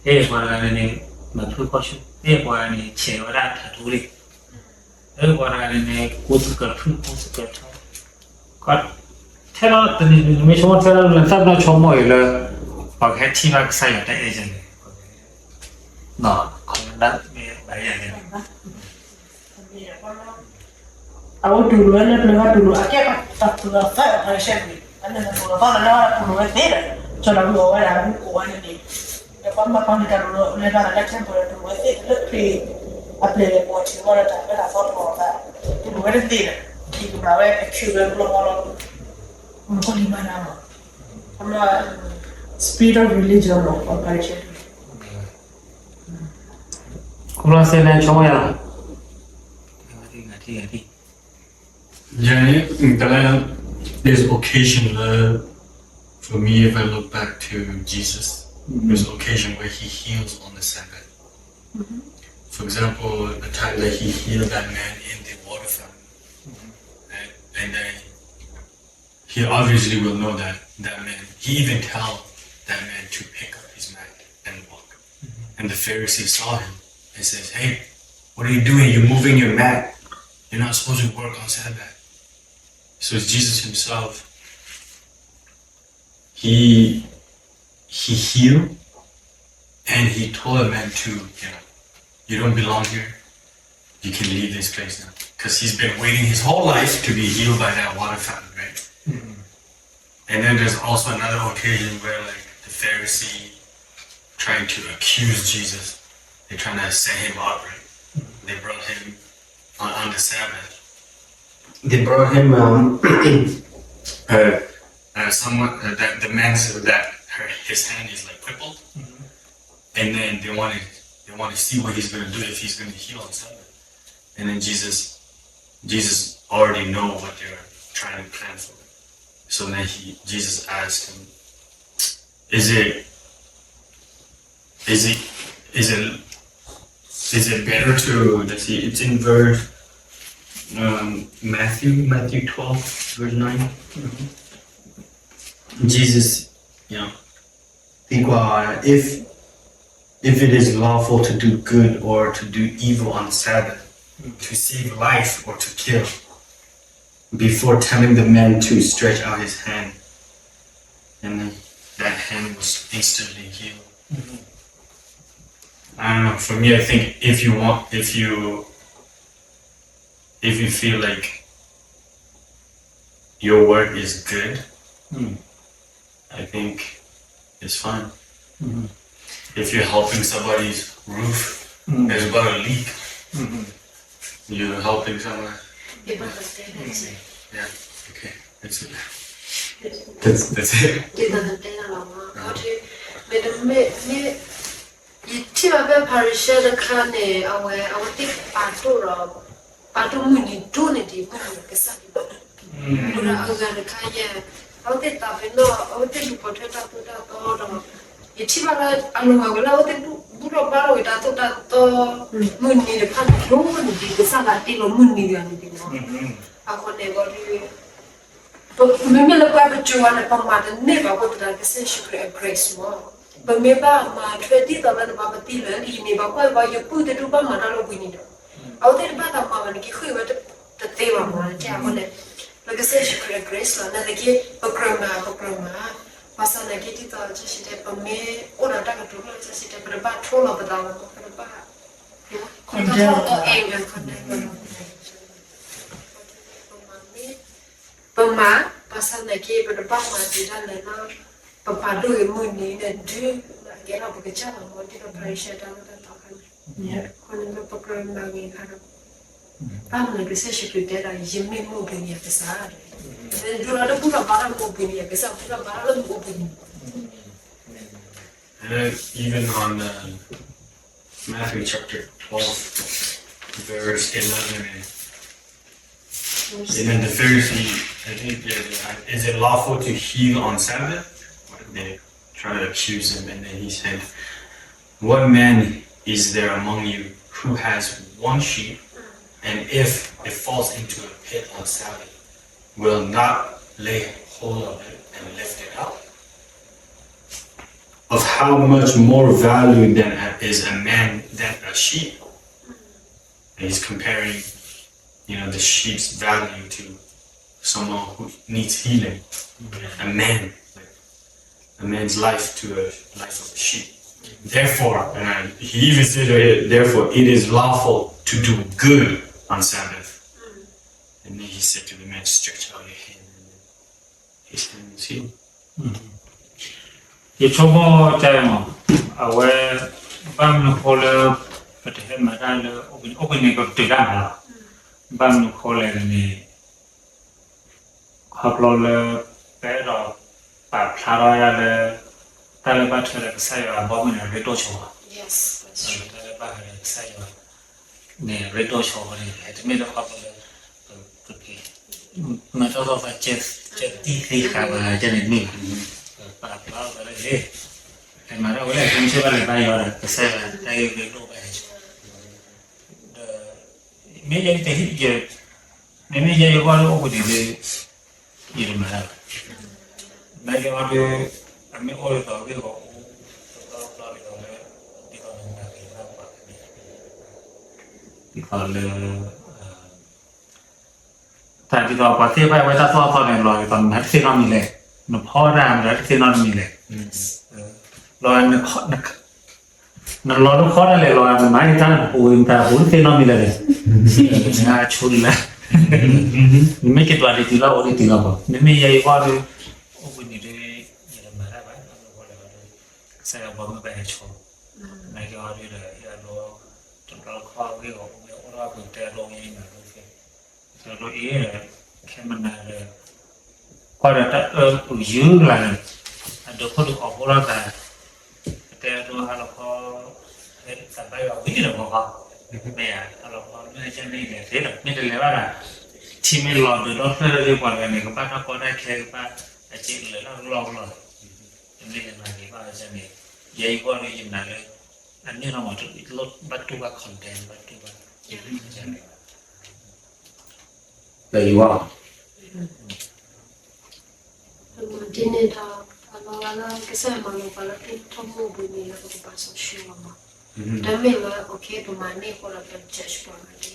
ဟ့ၣ် ပှၤတဂၤန့ၣ်န့ၣ် မၤဖုၣ်ခီၣ်ဆူၣ်, ဟ့ၣ် ပှၤတဂၤန့ၣ် ဆဲးဝဲဒၣ်ထးထူလံ, ဟ့ၣ် ပှၤတဂၤန့ၣ်န့ၣ် ကူစကၢၢ်ဖုၣ်ကူစကၢၢ်ထီ, ထဲလီၤတနံၤ နမ့ၢ်ဆိကမိၣ်ထဲလီၤ နသးပ့ၤနီၣ်ဆိကမိၣ်အံၤလၢ ပှၤကဟဲထံၣ်ဘၣ်ကစၢ်ယွၤတၢ်အဲၣ်ယၤန့ၣ်, ခီမ့ၢ်ဒၣ်မ့ၢ်ဘၣ်ယၤန့ၣ် အဝဲတူၢ်လိာ်ဝဲလၢပျၢၤဘၣ်တူၢ်လိာ် အကဲပှၤတၢ်သူၣ်လီၤသး Pharisee န့ၣ် အန့ၣ်တၢ်သူၣ်လီၤသးလၢအတူၢ်လိာ်ဝဲသ့ဒီး ကၠီဒီးမုၢ်အီၣ်ဝဲဒၣ်မူကိးဝဲန့ၣ်န့ၣ် ဒီးပှၤမၤပှၤမ့ၢ်တၢ်တူၢ်လိာ်လၢတၢ်လၢတၢ်ခဲလၢာ် တူၢ်လိာ်ဝဲသ့လၢခရံာ်အပျဲၢ်အဘီၣ်ထံးဝဲဒီးတၢ်ဝဲဒၣ်သီထီၣ်အသး တူၢ်လိာ်ဝဲတသ့ဒီး က့ၤကမၤဝဲ accuse ဝဲဘျီဃီလီၤ မုၢ်ကီၢ်လံၤမၤနၤမး အမ့ၢ် spirit of religion မး Pharisee ခီဖျိစ့လဲဆိယၤ ယၤန့ၣ် တၢ်လၢ there's occasion လၢ for me, if I look back to Jesus, there's occasion where he heals on the Sabbath. For example, the time that he healed that man in the water fountain, right? And then he obviously will know that that man, he even tell that man to pick up his mat and walk. And the Pharisee saw him and says, "Hey, what are you doing? You're moving your mat. You're not supposed to work on Sabbath." So it's Jesus himself, he he healed and he told the man to, you know, you don't belong here. You can leave this place now. Because he's been waiting his whole life to be healed by that water fountain, right? And then there's also another occasion where, like, the Pharisee trying to accuse Jesus. They're trying to set him up, right? They brought him on, on the Sabbath. They brought him, um, uh, uh, someone uh, that the man said that her, his hand is like crippled, and then they want to they want to see what he's going to do if he's going to heal on Sabbath. And then Jesus, Jesus already know what they're trying to plan for. So then he, Jesus asked him, "Is it, is it, is it, is it better to?" Let's see. It's in verse um, Matthew, Matthew twelve, verse nine. Jesus, you know, think uh, if if it is lawful to do good or to do evil on Sabbath, to save life or to kill, before telling the man to stretch out his hand, and then that hand was instantly healed. I don't know. For me, I think if you want, if you, if you feel like your work is good, I think it's fine. If you're helping somebody's roof, there's about a leak. You're helping someone. Yeah, okay. That's it. That's, that's it. ယထံၣ်ဘၣ်ဖဲ Pharisee တခါန့ၣ် အဝဲ အဝဲသ့ၣ်ပာ်ဒိၣ်ဒီး ပာ်ဒိၣ်မုၢ်နံၤဒိၣ်န့ၢ်ဒံးမုၢ်နံၤကစၢ်ဒံးဘၣ်. အဃိဒီးအဂၤတခါယဲ အဝဲသ့ၣ်သးပ့ၤနီၣ် အဝဲသ့ၣ်လူၤပိာ်ထွဲတၢ်သိၣ်တၢ်သီဒီး ယထံၣ်ဘၣ်လၢအလိၤဝဲလၢ အဝဲသ့ၣ်ဘူၣ်ထီၣ်ဘါထီၣ်ဝဲတၢ်သိၣ်တၢ်သီ မုၢ်နံၤတဖၣ်န့ၣ် ဒိၣ်န့ၢ်ဒံးကစၢ်သးတ့လီၤမုၢ်နံၤတဂၤန့ၣ်ဒံးလီၤ. အဃိန့ၣ်ဒီး မ့မ့ၢ်လၢပှၤပစိၤဝဲန့ၣ် ပမၤတန့ၢ်ဘၣ်အဃိသတး ကစၢ်ယ့ၣ်ၡူးခရံာ်အ grace မး, ပမ့ၢ်ဘၣ်မၤထွဲဒ်သိးလၢနဘၣ်ပသံလၢလံာ်န့ၣ် ဘၣ်ကွၢ်ဘၣ် ယပုၢ်တဒူၣ်ဘၣ်မၤတၢ်လၢဝံၤန့ၣ်ဒီး အဝဲသ့ၣ်တဘၣ်သးမၤဘၣ်န့ၣ် ကဃ့ၢ်ဝဲတသ့ဘၣ်မး တဲအဃိန့ၣ် လၢကစၢ်ယ့ၣ်ၡူးခရံာ်အ grace လီၤ. နာ်သက့ ပကြၢးမၤ ပကြၢးမၤ ဘၣ်ဆၣ်နာ်က့ဒ်သိးကစၢ်ယ့ၣ်ၡူးတဲ ပမ့ၢ်အိၣ်ဒီးတၢ်ကတိၤလၢကစၢ်ယ့ၣ်ၡူးတဲ ပတဘၣ်ထိလီၤပသးလီၤ ပတဘၣ် condemn လီၤ condemn လီၤ ပမၤ ဘၣ်ဆၣ်နာ်က့ ပတဘၣ်မၤဒံးတၢ်လၢ ပပာ်ဒိၣ်ဂ့ၤမုၢ်နံၤန့ၣ် ဒုးကဲထီၣ်ပကစၢ်လီၤမး ဒ်သိး Pharisee တၢ်လီၢ်တၢ်တီၤခါန့ၣ် အဃိန့ၣ်လၢပကြၢးမၤဂ့ၤခါဒီး ဘၣ်မနုၤကစၢ်ယ့ၣ်ၡူးခရံာ်တဲဒၣ် ယမ့ၢ်မုၢ်အိၣ်ဘှံးနံၤအကစၢ် ဒ်သိးဒီးတဘူၣ်ထီၣ်ဘါထီၣ်မုၢ်အိၣ်ဘှံးနံၤအကစၢ် ဘူၣ်ထီၣ်ဘါထီၣ်လၢမုၢ်အိၣ်ဘှံးနံၤ And then even on uh, Matthew chapter twelve, verse eleven, and, and then the Pharisee, I think, uh, is it lawful to heal on Sabbath? They try to accuse him, and then he said, "What man is there among you who has one sheep, and if it falls into a pit on Sabbath, will not lay hold of it and lift it up? Of how much more value then is a man than a sheep?" And he's comparing, you know, the sheep's value to someone who needs healing. A man, like, a man's life to a life of a sheep. Therefore, and I, he even said, uh, "Therefore, it is lawful to do good on Sabbath." And then he said to the man, "Stretch out your hand." And then his hand was healed. ယဆိကမိၣ်ကမး, အဝဲ ဘၣ်မနုၤဃိလၢ ပတဟဲမၤတၢ်လၢ အိၣ်ဘှံးနံၤ အိၣ်ဘှံးနံၤ ပကတုၤတၢ်မၤလီၤ. ဘၣ်မနုၤဃိလဲၣ်န့ၣ် ခီဖျိလၢ ပအဲၣ်ဒိးပာ်ဖျါထီၣ်ယၤလၢ တၢ်လၢဘၣ်ထွဲဒီးကစၢ်ယွၤအဘီအမုၢ်န့ၣ် ရ့ဒိၣ်ဆိ, တၢ်လၢဘၣ်ထွဲဒီးကစၢ်ယွၤန့ၣ် ရ့ဒိၣ်ဆိန့ၣ် တမ့ၢ်လၢခီဖျိလၢ ပက့ၤ မၤထီၣ်ထီၣ်သး ကဲသံသ့ဃာ်ဘၣ်န့ၣ်မ့ၢ်ဘၣ်, ပာ်ဖျါထီၣ်သးလၢ ဟ့ မၤထီၣ်ဝဲလၢ သုမ့ၢ်ဆ့ၣ်ဘၣ်လဲၤဘါယွၤဒီး ကစၢ်ယွၤတၢ်ဂ့ၢ်ရ့ဒိၣ်ဘၣ်ဟဲဆိ, ဒီး မ့ၢ်ယဲတဟံၣ်ယဲ, မ့မ့ၢ်ယဲယဂီၢ်ဒီး အိၣ်ဘှံးနံၤဒီး ယတမၤတၢ်ဘၣ်. နာ်က့အီၤဒီး အမ့ၢ်အိၣ်ဒ်သိးဂ့ၢ်ဂီၤအိၣ် တဘျီဘျီဒ်သိးလၢ ဒ်သိးနနာ်က့ၤတၢ်ပှၤကမံၤ ဒ်သိးလၢ တၢ်ဒ်သိးပှၤသ့ၣ်တဖၣ်ဝဲတၢ်သိၣ်တၢ်သီန့ၣ် လီၤဒ်သိးနမၤတသ့နီတမံၤလဲၣ်, နဖီတၢ်မၤတသ့နီတမံၤလဲၣ်, လီၤ နလီၤလၢခီတၢ်လဲၣ်လီၤ နမၤန့ၢ်တၢ်နပူၤဝံၤ နတၢ်ပူၤတသ့နီတမံၤလဲၣ်န့ၣ်, နဆိလၢ်လၢ်, နမ့ၢ်က့ၤဒွးဒံးတုၤလီၤ အိၣ်ဒံးတုၤလီၤဘၣ်, မ့မ့ၢ်ယဲယဂီၢ်ဒီး အိၣ်ဘှံးနံၤဒီး ယတမၤတၢ်ဘၣ်, ဘၣ်မနုၤဃိလဲၣ်ဒီး ကစၢ်ယွၤဘီမုၢ်ဘၣ်ဟဲဆိ, နာ်က့အီၤဒီး ယအဲၣ်ဒိး တဘျီတခီၣ်ဂ့ၢ်ဂီၤအိၣ်မ့ၢ်အိၣ်ထီၣ်ပူၤတဲဒိးယဲမၤဒိၣ်သ့ တဲဒိးအ့ၣ်ဒီး ခဲမနၤဒီး ကွၢ်ဒီးတၢ်အၢပူၤယုၢ်လၢ်န့ၣ် အဒိးခိၣ်ဒုးအီၣ်ဖိလီၤသး, ပတဲဒိးဟါလီၤခီ သးဘါယွၤဝံၤလီၤခီခီ, မ့ၢ်ဧါ, ဟါလီၤခီ မ့ၢ်ကဲမ့ၢ်လဲၤသ့ဒီး မ့ၢ်တလဲၤဘၣ်ဒီး ထံမ့ၢ်လီၤဒၢးဒီဖျၢၣ်လၢပှၤတဂၤန့ၣ် ကဘၣ်တၢ်ကီတၢ်ခဲ ကဘၣ်အစ့လၢလၢလီၢ်လီၢ်, တမ့ၢ်လဲၤမၤက့ၤဘၣ်န့ၣ် ယဲအံၤဂီၢ်ဒီးယနာ်လၢ အန့ၣ်လီၤမး ဘၣ်တူၢ်ဘၣ် condemn ဘၣ်တူၢ်ဘၣ် လၢယဂီၢ် ဒ်န့ၣ်ဒီး အလီၤဂာ်လၢကစၢ်ယွၤမၤလိာ်ပှၤလၢထူၣ်ထီၣ်မူဘှံးနံၤလၢပကဘၣ်စီဆှံအီၤမး, တမ့ၢ်လၢ okay ပမၤန့ၢ်အဃိဒီး ပ judge ပှၤဂၤဒ်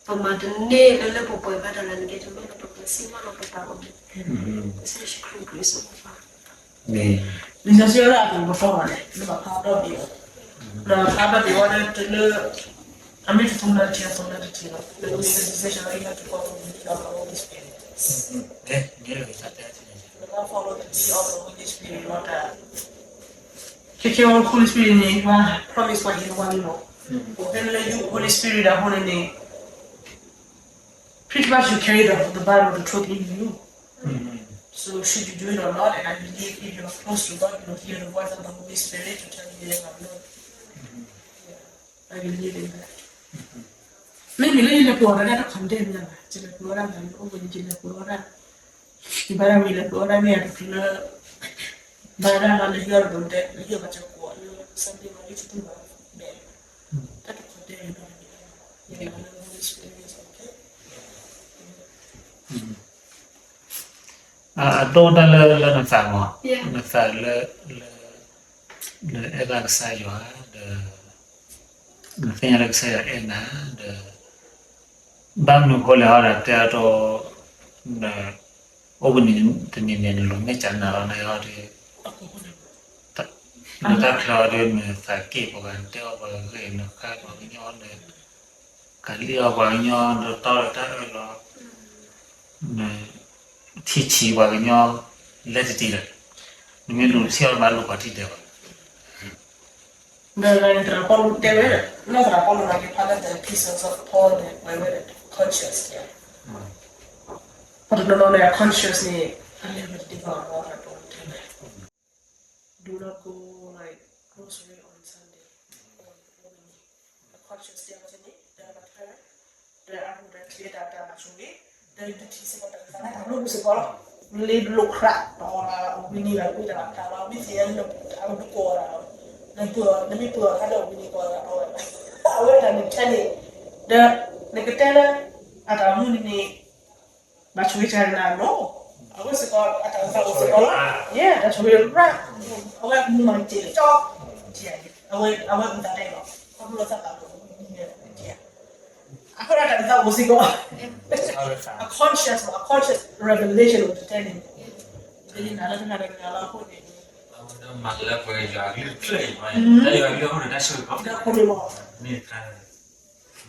ပမၤတန့ၢ်လၢလၢပှဲၤပှဲၤဘၣ်တၢ်လၢနကဲ တမ့ၢ်လၢပကစံၣ်မၢ်လီၤပသးအီၤန့ၣ်, ကစၢ်ယ့ၣ်ၡူးခရံာ်ကရံၣ်စိဖး လံာ်စီဆှံလၢအပူၤပသီၣ်ဘၣ်န့ၣ် လၢဘၣ်ဖးဒီဘ့ၣ်အီၤ, ဒီးဖးဒီဘ့ၣ်ဝဲလၢတလၢ အမ့ၢ်တသိၣ်လၢတထံၣ် အသိၣ်လၢတထံၣ်လီၤ, လၢမ့ၢ်လၢ decision လၢ you have to follow the lead of the Holy Spirit, လၢ follow the lead of the Holy Spirit လီၤတၢ် ခဲခဲ Holy Spirit န့ၣ် ပှၤ promise ပှၤဟ့ၣ်လီၤဝဲလီၤ, ပဟဲလၢ you Holy Spirit အဃိန့ၣ်န့ၣ် pretty much you carry the, the Bible, the truth in you. So should you do it or not? And I believe if you are close to God, you will hear the voice of the Holy Spirit to tell you yes or no. Yeah, I believe in that. Maybe လၢယလဲၤပှ့ၤအီၤဒီး တၢ်တ condemn ယၤဘၣ်, ယလဲၤပှ့ၤအီၤဒၣ်လၢ အိၣ်ဝဲန့ၣ် ယလဲၤပှ့ၤအီၤဒၣ် ယဘၣ်ဒၣ်ဝံၤလဲၤပှ့ၤအီၤဒၣ်မ့ၢ်အတချုးလၢ ဘၣ်ဒၣ်လၢယီၢ်တဘျီတဲ ယီၢ်ဘၣ်ကၠိကိးလၢ Sunday မ့ၢ်ယတဘၣ်ဘဲ တၢ်တ condemn ယၤဘၣ်, ယလဲၤလၢ Holy Spirit အဒိၣ်တၢ်လၢ လၢနသးမး, နသးလၢ လၢ လၢအဲၣ်ဘၣ်ကစၢ်ယွၤ ဒီး နသ့ၣ်ညါလၢကစၢ်ယွၤအဲၣ်နၤ ဒီး ဘၣ်မနုၤအဃိလဲၣ်ဒီး တဲအဒိ အိၣ်ဘှံးနံၤတနံၤန့ၣ် နလိၤမ့ၢ်ကနၤလီၤ နအီၤဒီး လၢတၢ်ချၢအီၤဒီး နသးက့ၣ်ပှၤဂၤ နတဲအီၣ်ပှၤဂ့ၢ် နဃၣ်ပှၤကညီ နကလံၣ်အီၣ်ပှၤကညီ နတီဒီးတၢ်အၢၣ်လီၤ နထံၣ်ဆံးပှၤကညီ လဲၤတတံၤဒီး နမ့ၢ်လူၤထံၣ်အီၤဘၣ်လိာ်ပှၤထံၣ်ဒဲးဘၣ် ဒီးသရၣ်ပီလူးတဲဝဲ, လၢသရၣ်ပီလူးနာ်က့ၤဖးလၢ the epistles of Paul န့ၣ် ပှဲၤဝဲဒၣ် conscience ယါ, ပှၤတနီၤနီၤန့ၣ် အ conscience န့ၣ် အလဲၤဝဲတသ့ဘၣ် သရၣ်ပီလူးတဲဝဲ, do not go like grocery on Sunday, on အ conscience တဲဝဲန့ၣ် ဒီးဘၣ်ထွဲဝဲ ဒီးအဘူးဒီးချ့တၢ်တၢ်ဘၣ်ဆိၣ်ဂ့ၤ, ဒီးယတထံၣ်စ့ၢ်ကီးတၢ်ကသးလၢတၢ်လိၣ်ပူၤစ့ၢ်ကီးလီၤ, လ့လိာ်ခရး တအီၣ်လၢအဝံၤန့ၣ် အဝံၤတၢ်ဘၣ်တၢ်လီၤ မ့ၢ်သ့ၣ်ညါလၢအဝံၤတကိးအီၤတၢ်လီၤ, နပၢၤ နမ့ၢ်ပၢၤအီၤတၢ်လၢအဝံၤန့ၣ်ကိးအီၤတၢ်လီၤ, အဝဲတၢ်န့ၣ်ထဲန့ၣ်, ဒီးနကတဲလၢ အတၢ်မူန့ၣ်န့ၣ် ဘၣ်ဆိၣ်ဂ့ၤတၢ်နၤနီၤ, အဝဲစ့ၢ်ကီး အတၢ်အိၣ်သးအိၣ်စ့ၢ်ကီးလီၤ, ယဲ တၢ်ဆိၣ်ဂ့ၤရၣ်, အဝဲမူမၤက့ၤကၠီ, အဝဲ အဝဲမူသးတဲလီၤ, ခီဖျိလၢသးဘၣ်လိာ်ဝဲန့ၣ်, အဃိဒီးတၢ်အိၣ်သးအိၣ်စ့ၢ်ကီး, အ conscious အ conscious revelation အိၣ်တတဲန့ၣ်, ယနာ်လၢတဂၤဒီးတဂၤလီၤအဃိန့ၣ်, မၤလၢပှဲၤယွၤအကလုၢ်တဖျၢၣ်အံၤ, တၢ်ယွၤအကလုၢ်အဃိန့ၣ် တၢ်ဆိၣ်ဂ့ၤကီး, တၢ်ခိၣ်န့ၣ်မး, မ့ၢ်တခါ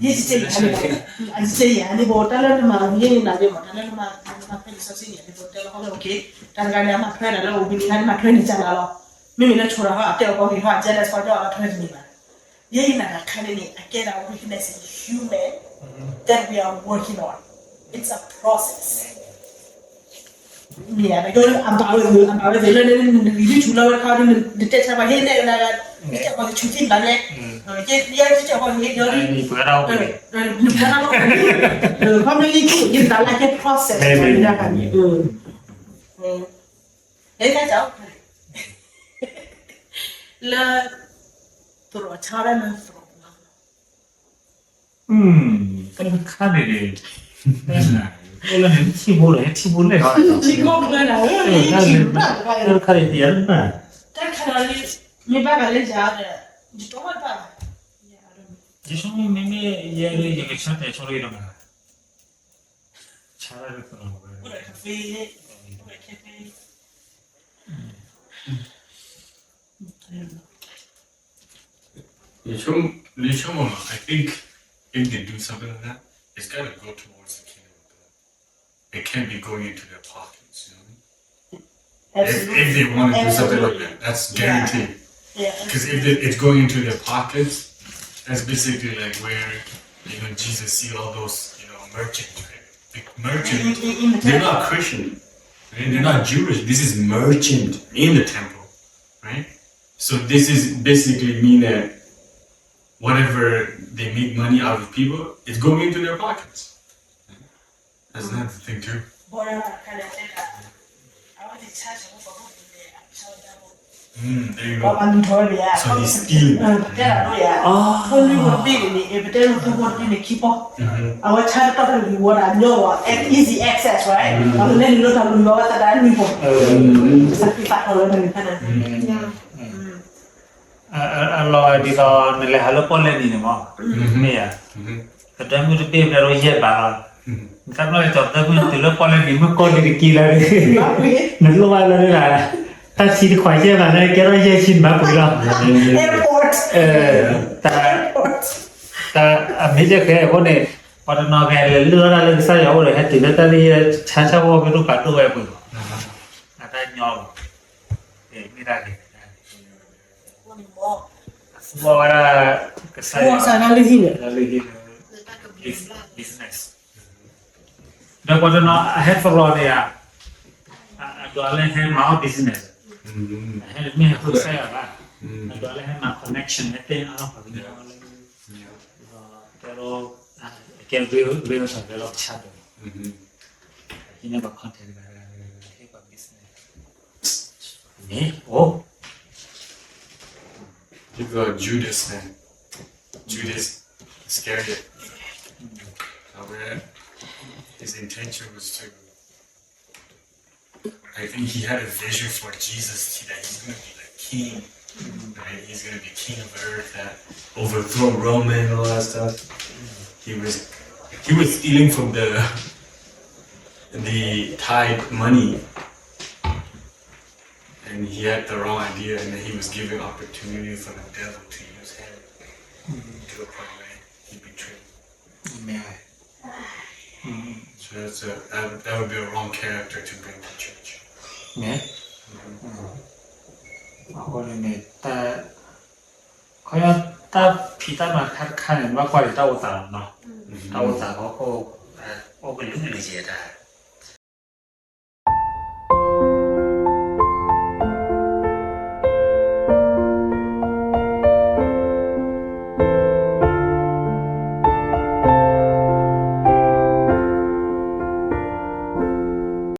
ယဲယတဲယၤန့ၣ်, ယတဲယၤန့ၣ်ဘၣ် တၢ်လၢနမၤ ယဲယနာ်န့ၣ်မး တၢ်လၢနမၤ နမၤထွဲလံာ်စီဆှံန့ၣ် ယတဲလၢ okay, တၢ်တဂၤန့ၣ် အမၤထွဲနၤလၢအဝံၤန့ၣ် နမၤထွဲန့ၣ်ကနၤလီၤ. မ့မ့ၢ်လၢဆိဒၤဟီ အတဲအီၤကီၢ်ဂ့ၤဟီ အ jealous ဟီ တဲအီၤလၢထွဲတန့ၢ်ဘၣ်. ယဲယနာ်တၢ်ခါန့ၣ်န့ၣ် အကဲဒၣ် weakness in human that we are working on. It's a process. မ့ၢ်ဧါ, အဘၣ်ဝဲ အဘၣ်ဝဲလၢ နဂံၢ်ဆူၣ်လီၤဝဲခါဒီး နတဲဆါပှၤဟ့ၣ်နဲၣ်ကနၤ, နတဲပှၤကဆူၣ်ထံၣ်ဘၣ်လဲၣ်, ယဲယတဲပှၤဟ့ၣ်ဒီး နပှၤတၢ်လီၤ, ခီမ့ၢ်ယထံၣ် ယသးလၢကဲ process ဒၣ်ခါန့ၣ်, ယဲကၢ် လၢ သရိာ်ဆါဒၣ်လၢသရိာ် တၢ်တခါန့ၣ်န့ၣ်, အိၣ်လၢန့ၣ်ထံၣ်ဖိလီၤ ဟဲထံၣ်ဖိလဲၣ်, တၢ်တခါန့ၣ်တယၤလၢန, တၢ်တခါန့ၣ် မ့ၢ်ဘၣ်ဂၤလၢယၤဒီး ယတိၢ်ဝဲဘၣ်ဘၣ်, ယဆိကမိၣ်မ့မ့ၢ်ယဲဒၣ် ယကဆါတဲာ်ဆိလီၤဒီးမး, ဆါဒၣ်လၢသရိာ်ဝဲ You show, you show, I think if they do something like that, it's gotta go towards the kingdom of God. It can't be going into their pockets, you know? If, if they want to do something like that, that's guaranteed. Yeah. Because if they, it's going into their pockets, that's basically like where, you know, Jesus see all those, you know, merchants, right? The merchant, they're not Christian, right? They're not Jewish. This is merchant in the temple, right? So this is basically mean that whatever they make money out of people, it's going into their pockets. That's another thing too. Mm, there you go. So he's stealing. အဝဲဆါတၢ်တၢ်လံၤဝဲဒၣ်ညီဝဲ easy access, right? အဝဲလဲၤနုာ်လီၤတၢ်လံၤဝဲသတးလွံၢ်ပီၤ, စးဖံးသးထီၣ်လၢနဖဲန့ၣ်, အလီၤဒ်သိးနလဲၤဟးလၢပီၣ်လဲၣ်နံၤန့ၣ်မး, မ့ၢ်ဧါ, ကဒၢမုၢ်တဘ့ၣ်ဖဲဒီးယဲၢ်ဘးလီၤ, နတၢ်ပျီၢ်လၢကီၢ်သၢဖုနတုၤလၢပီၣ်လဲၣ်နံၤမုၢ်ကိၢ်လံတက့ၢ်လၢ, နလိၣ်ဘၣ်လၢဒၣ်, တၢ်ဆံတခွးယဲၢ်ဘးလၢကဲထီၣ်ယဲၢ်ဆံနဘၣ်ပှ့ၤလီၤ, တၢ်အမ့ၢ်တဲဖဲအဃိန့ၣ်, ပှၤတနီၤကဟဲလဲၤလၢၢ်ထီၣ်တၢ်လၢကစၢ်ယွၤအိၣ်ဒီး ဟဲတုၤလၢတၢ်လၢယဲၢ်ဆံဆၢဖိမ့ၢ်တပာ်ဒိၣ်ဝဲပှ့ၤဘၣ်, အတၢ်ညီလီၤ, မ့ၢ်တၢ်ဂ့ၤ, အသူဘၣ်ဝဲဒၣ် ကစၢ်ယွၤ လၢလၢဟံၣ်န့ၣ် business ဒီးပှၤတနီၤ အဟဲသရိာ်န့ၣ်ဧါ, အဒွးလၢဟဲမၤအီၣ် business, ဟဲမ့ၢ်ဟဲဃုကစၢ်ယွၤဘၣ်, အဒွးလၢဟဲမၤ connection ဟဲတဲအါထီၣ်ပှၤကညီလၢ, ဒီးတဲလီၤ, ကဲ real real လီၤ real လီၤ ဆါဒိၣ်, ဟံးန့ၢ်ပှၤ contact တဂၤတဂၤ ဟဲပှၤ business န့ၣ်, အိၣ် Judas န့ၣ်, Judas Iscariot, အဝဲ his intention was to, I think he had a vision for Jesus too, that he's going to be the king, right? He's going to be king of earth, that overthrow Roman and all that stuff. He was, he was stealing from the, the tithe money. And he had the wrong idea, and then he was given opportunity for the devil to use him to the point where he betrayed. Amen. So that's a, that, that would be a wrong character to bring to church. န့ၣ်, အဃိန့ၣ်န့ၣ် တၢ်, ခီယီတၢ်ဖံးတၢ်မၤတခါတခါန့ၣ် ဘၣ်ကွၢ်ဒံးတၢ်အိၣ်သးလီၤနီၤ, တၢ်အိၣ်သးအဃိ, အိၣ်ကလုာ်ကလုာ်ယဲတၢ်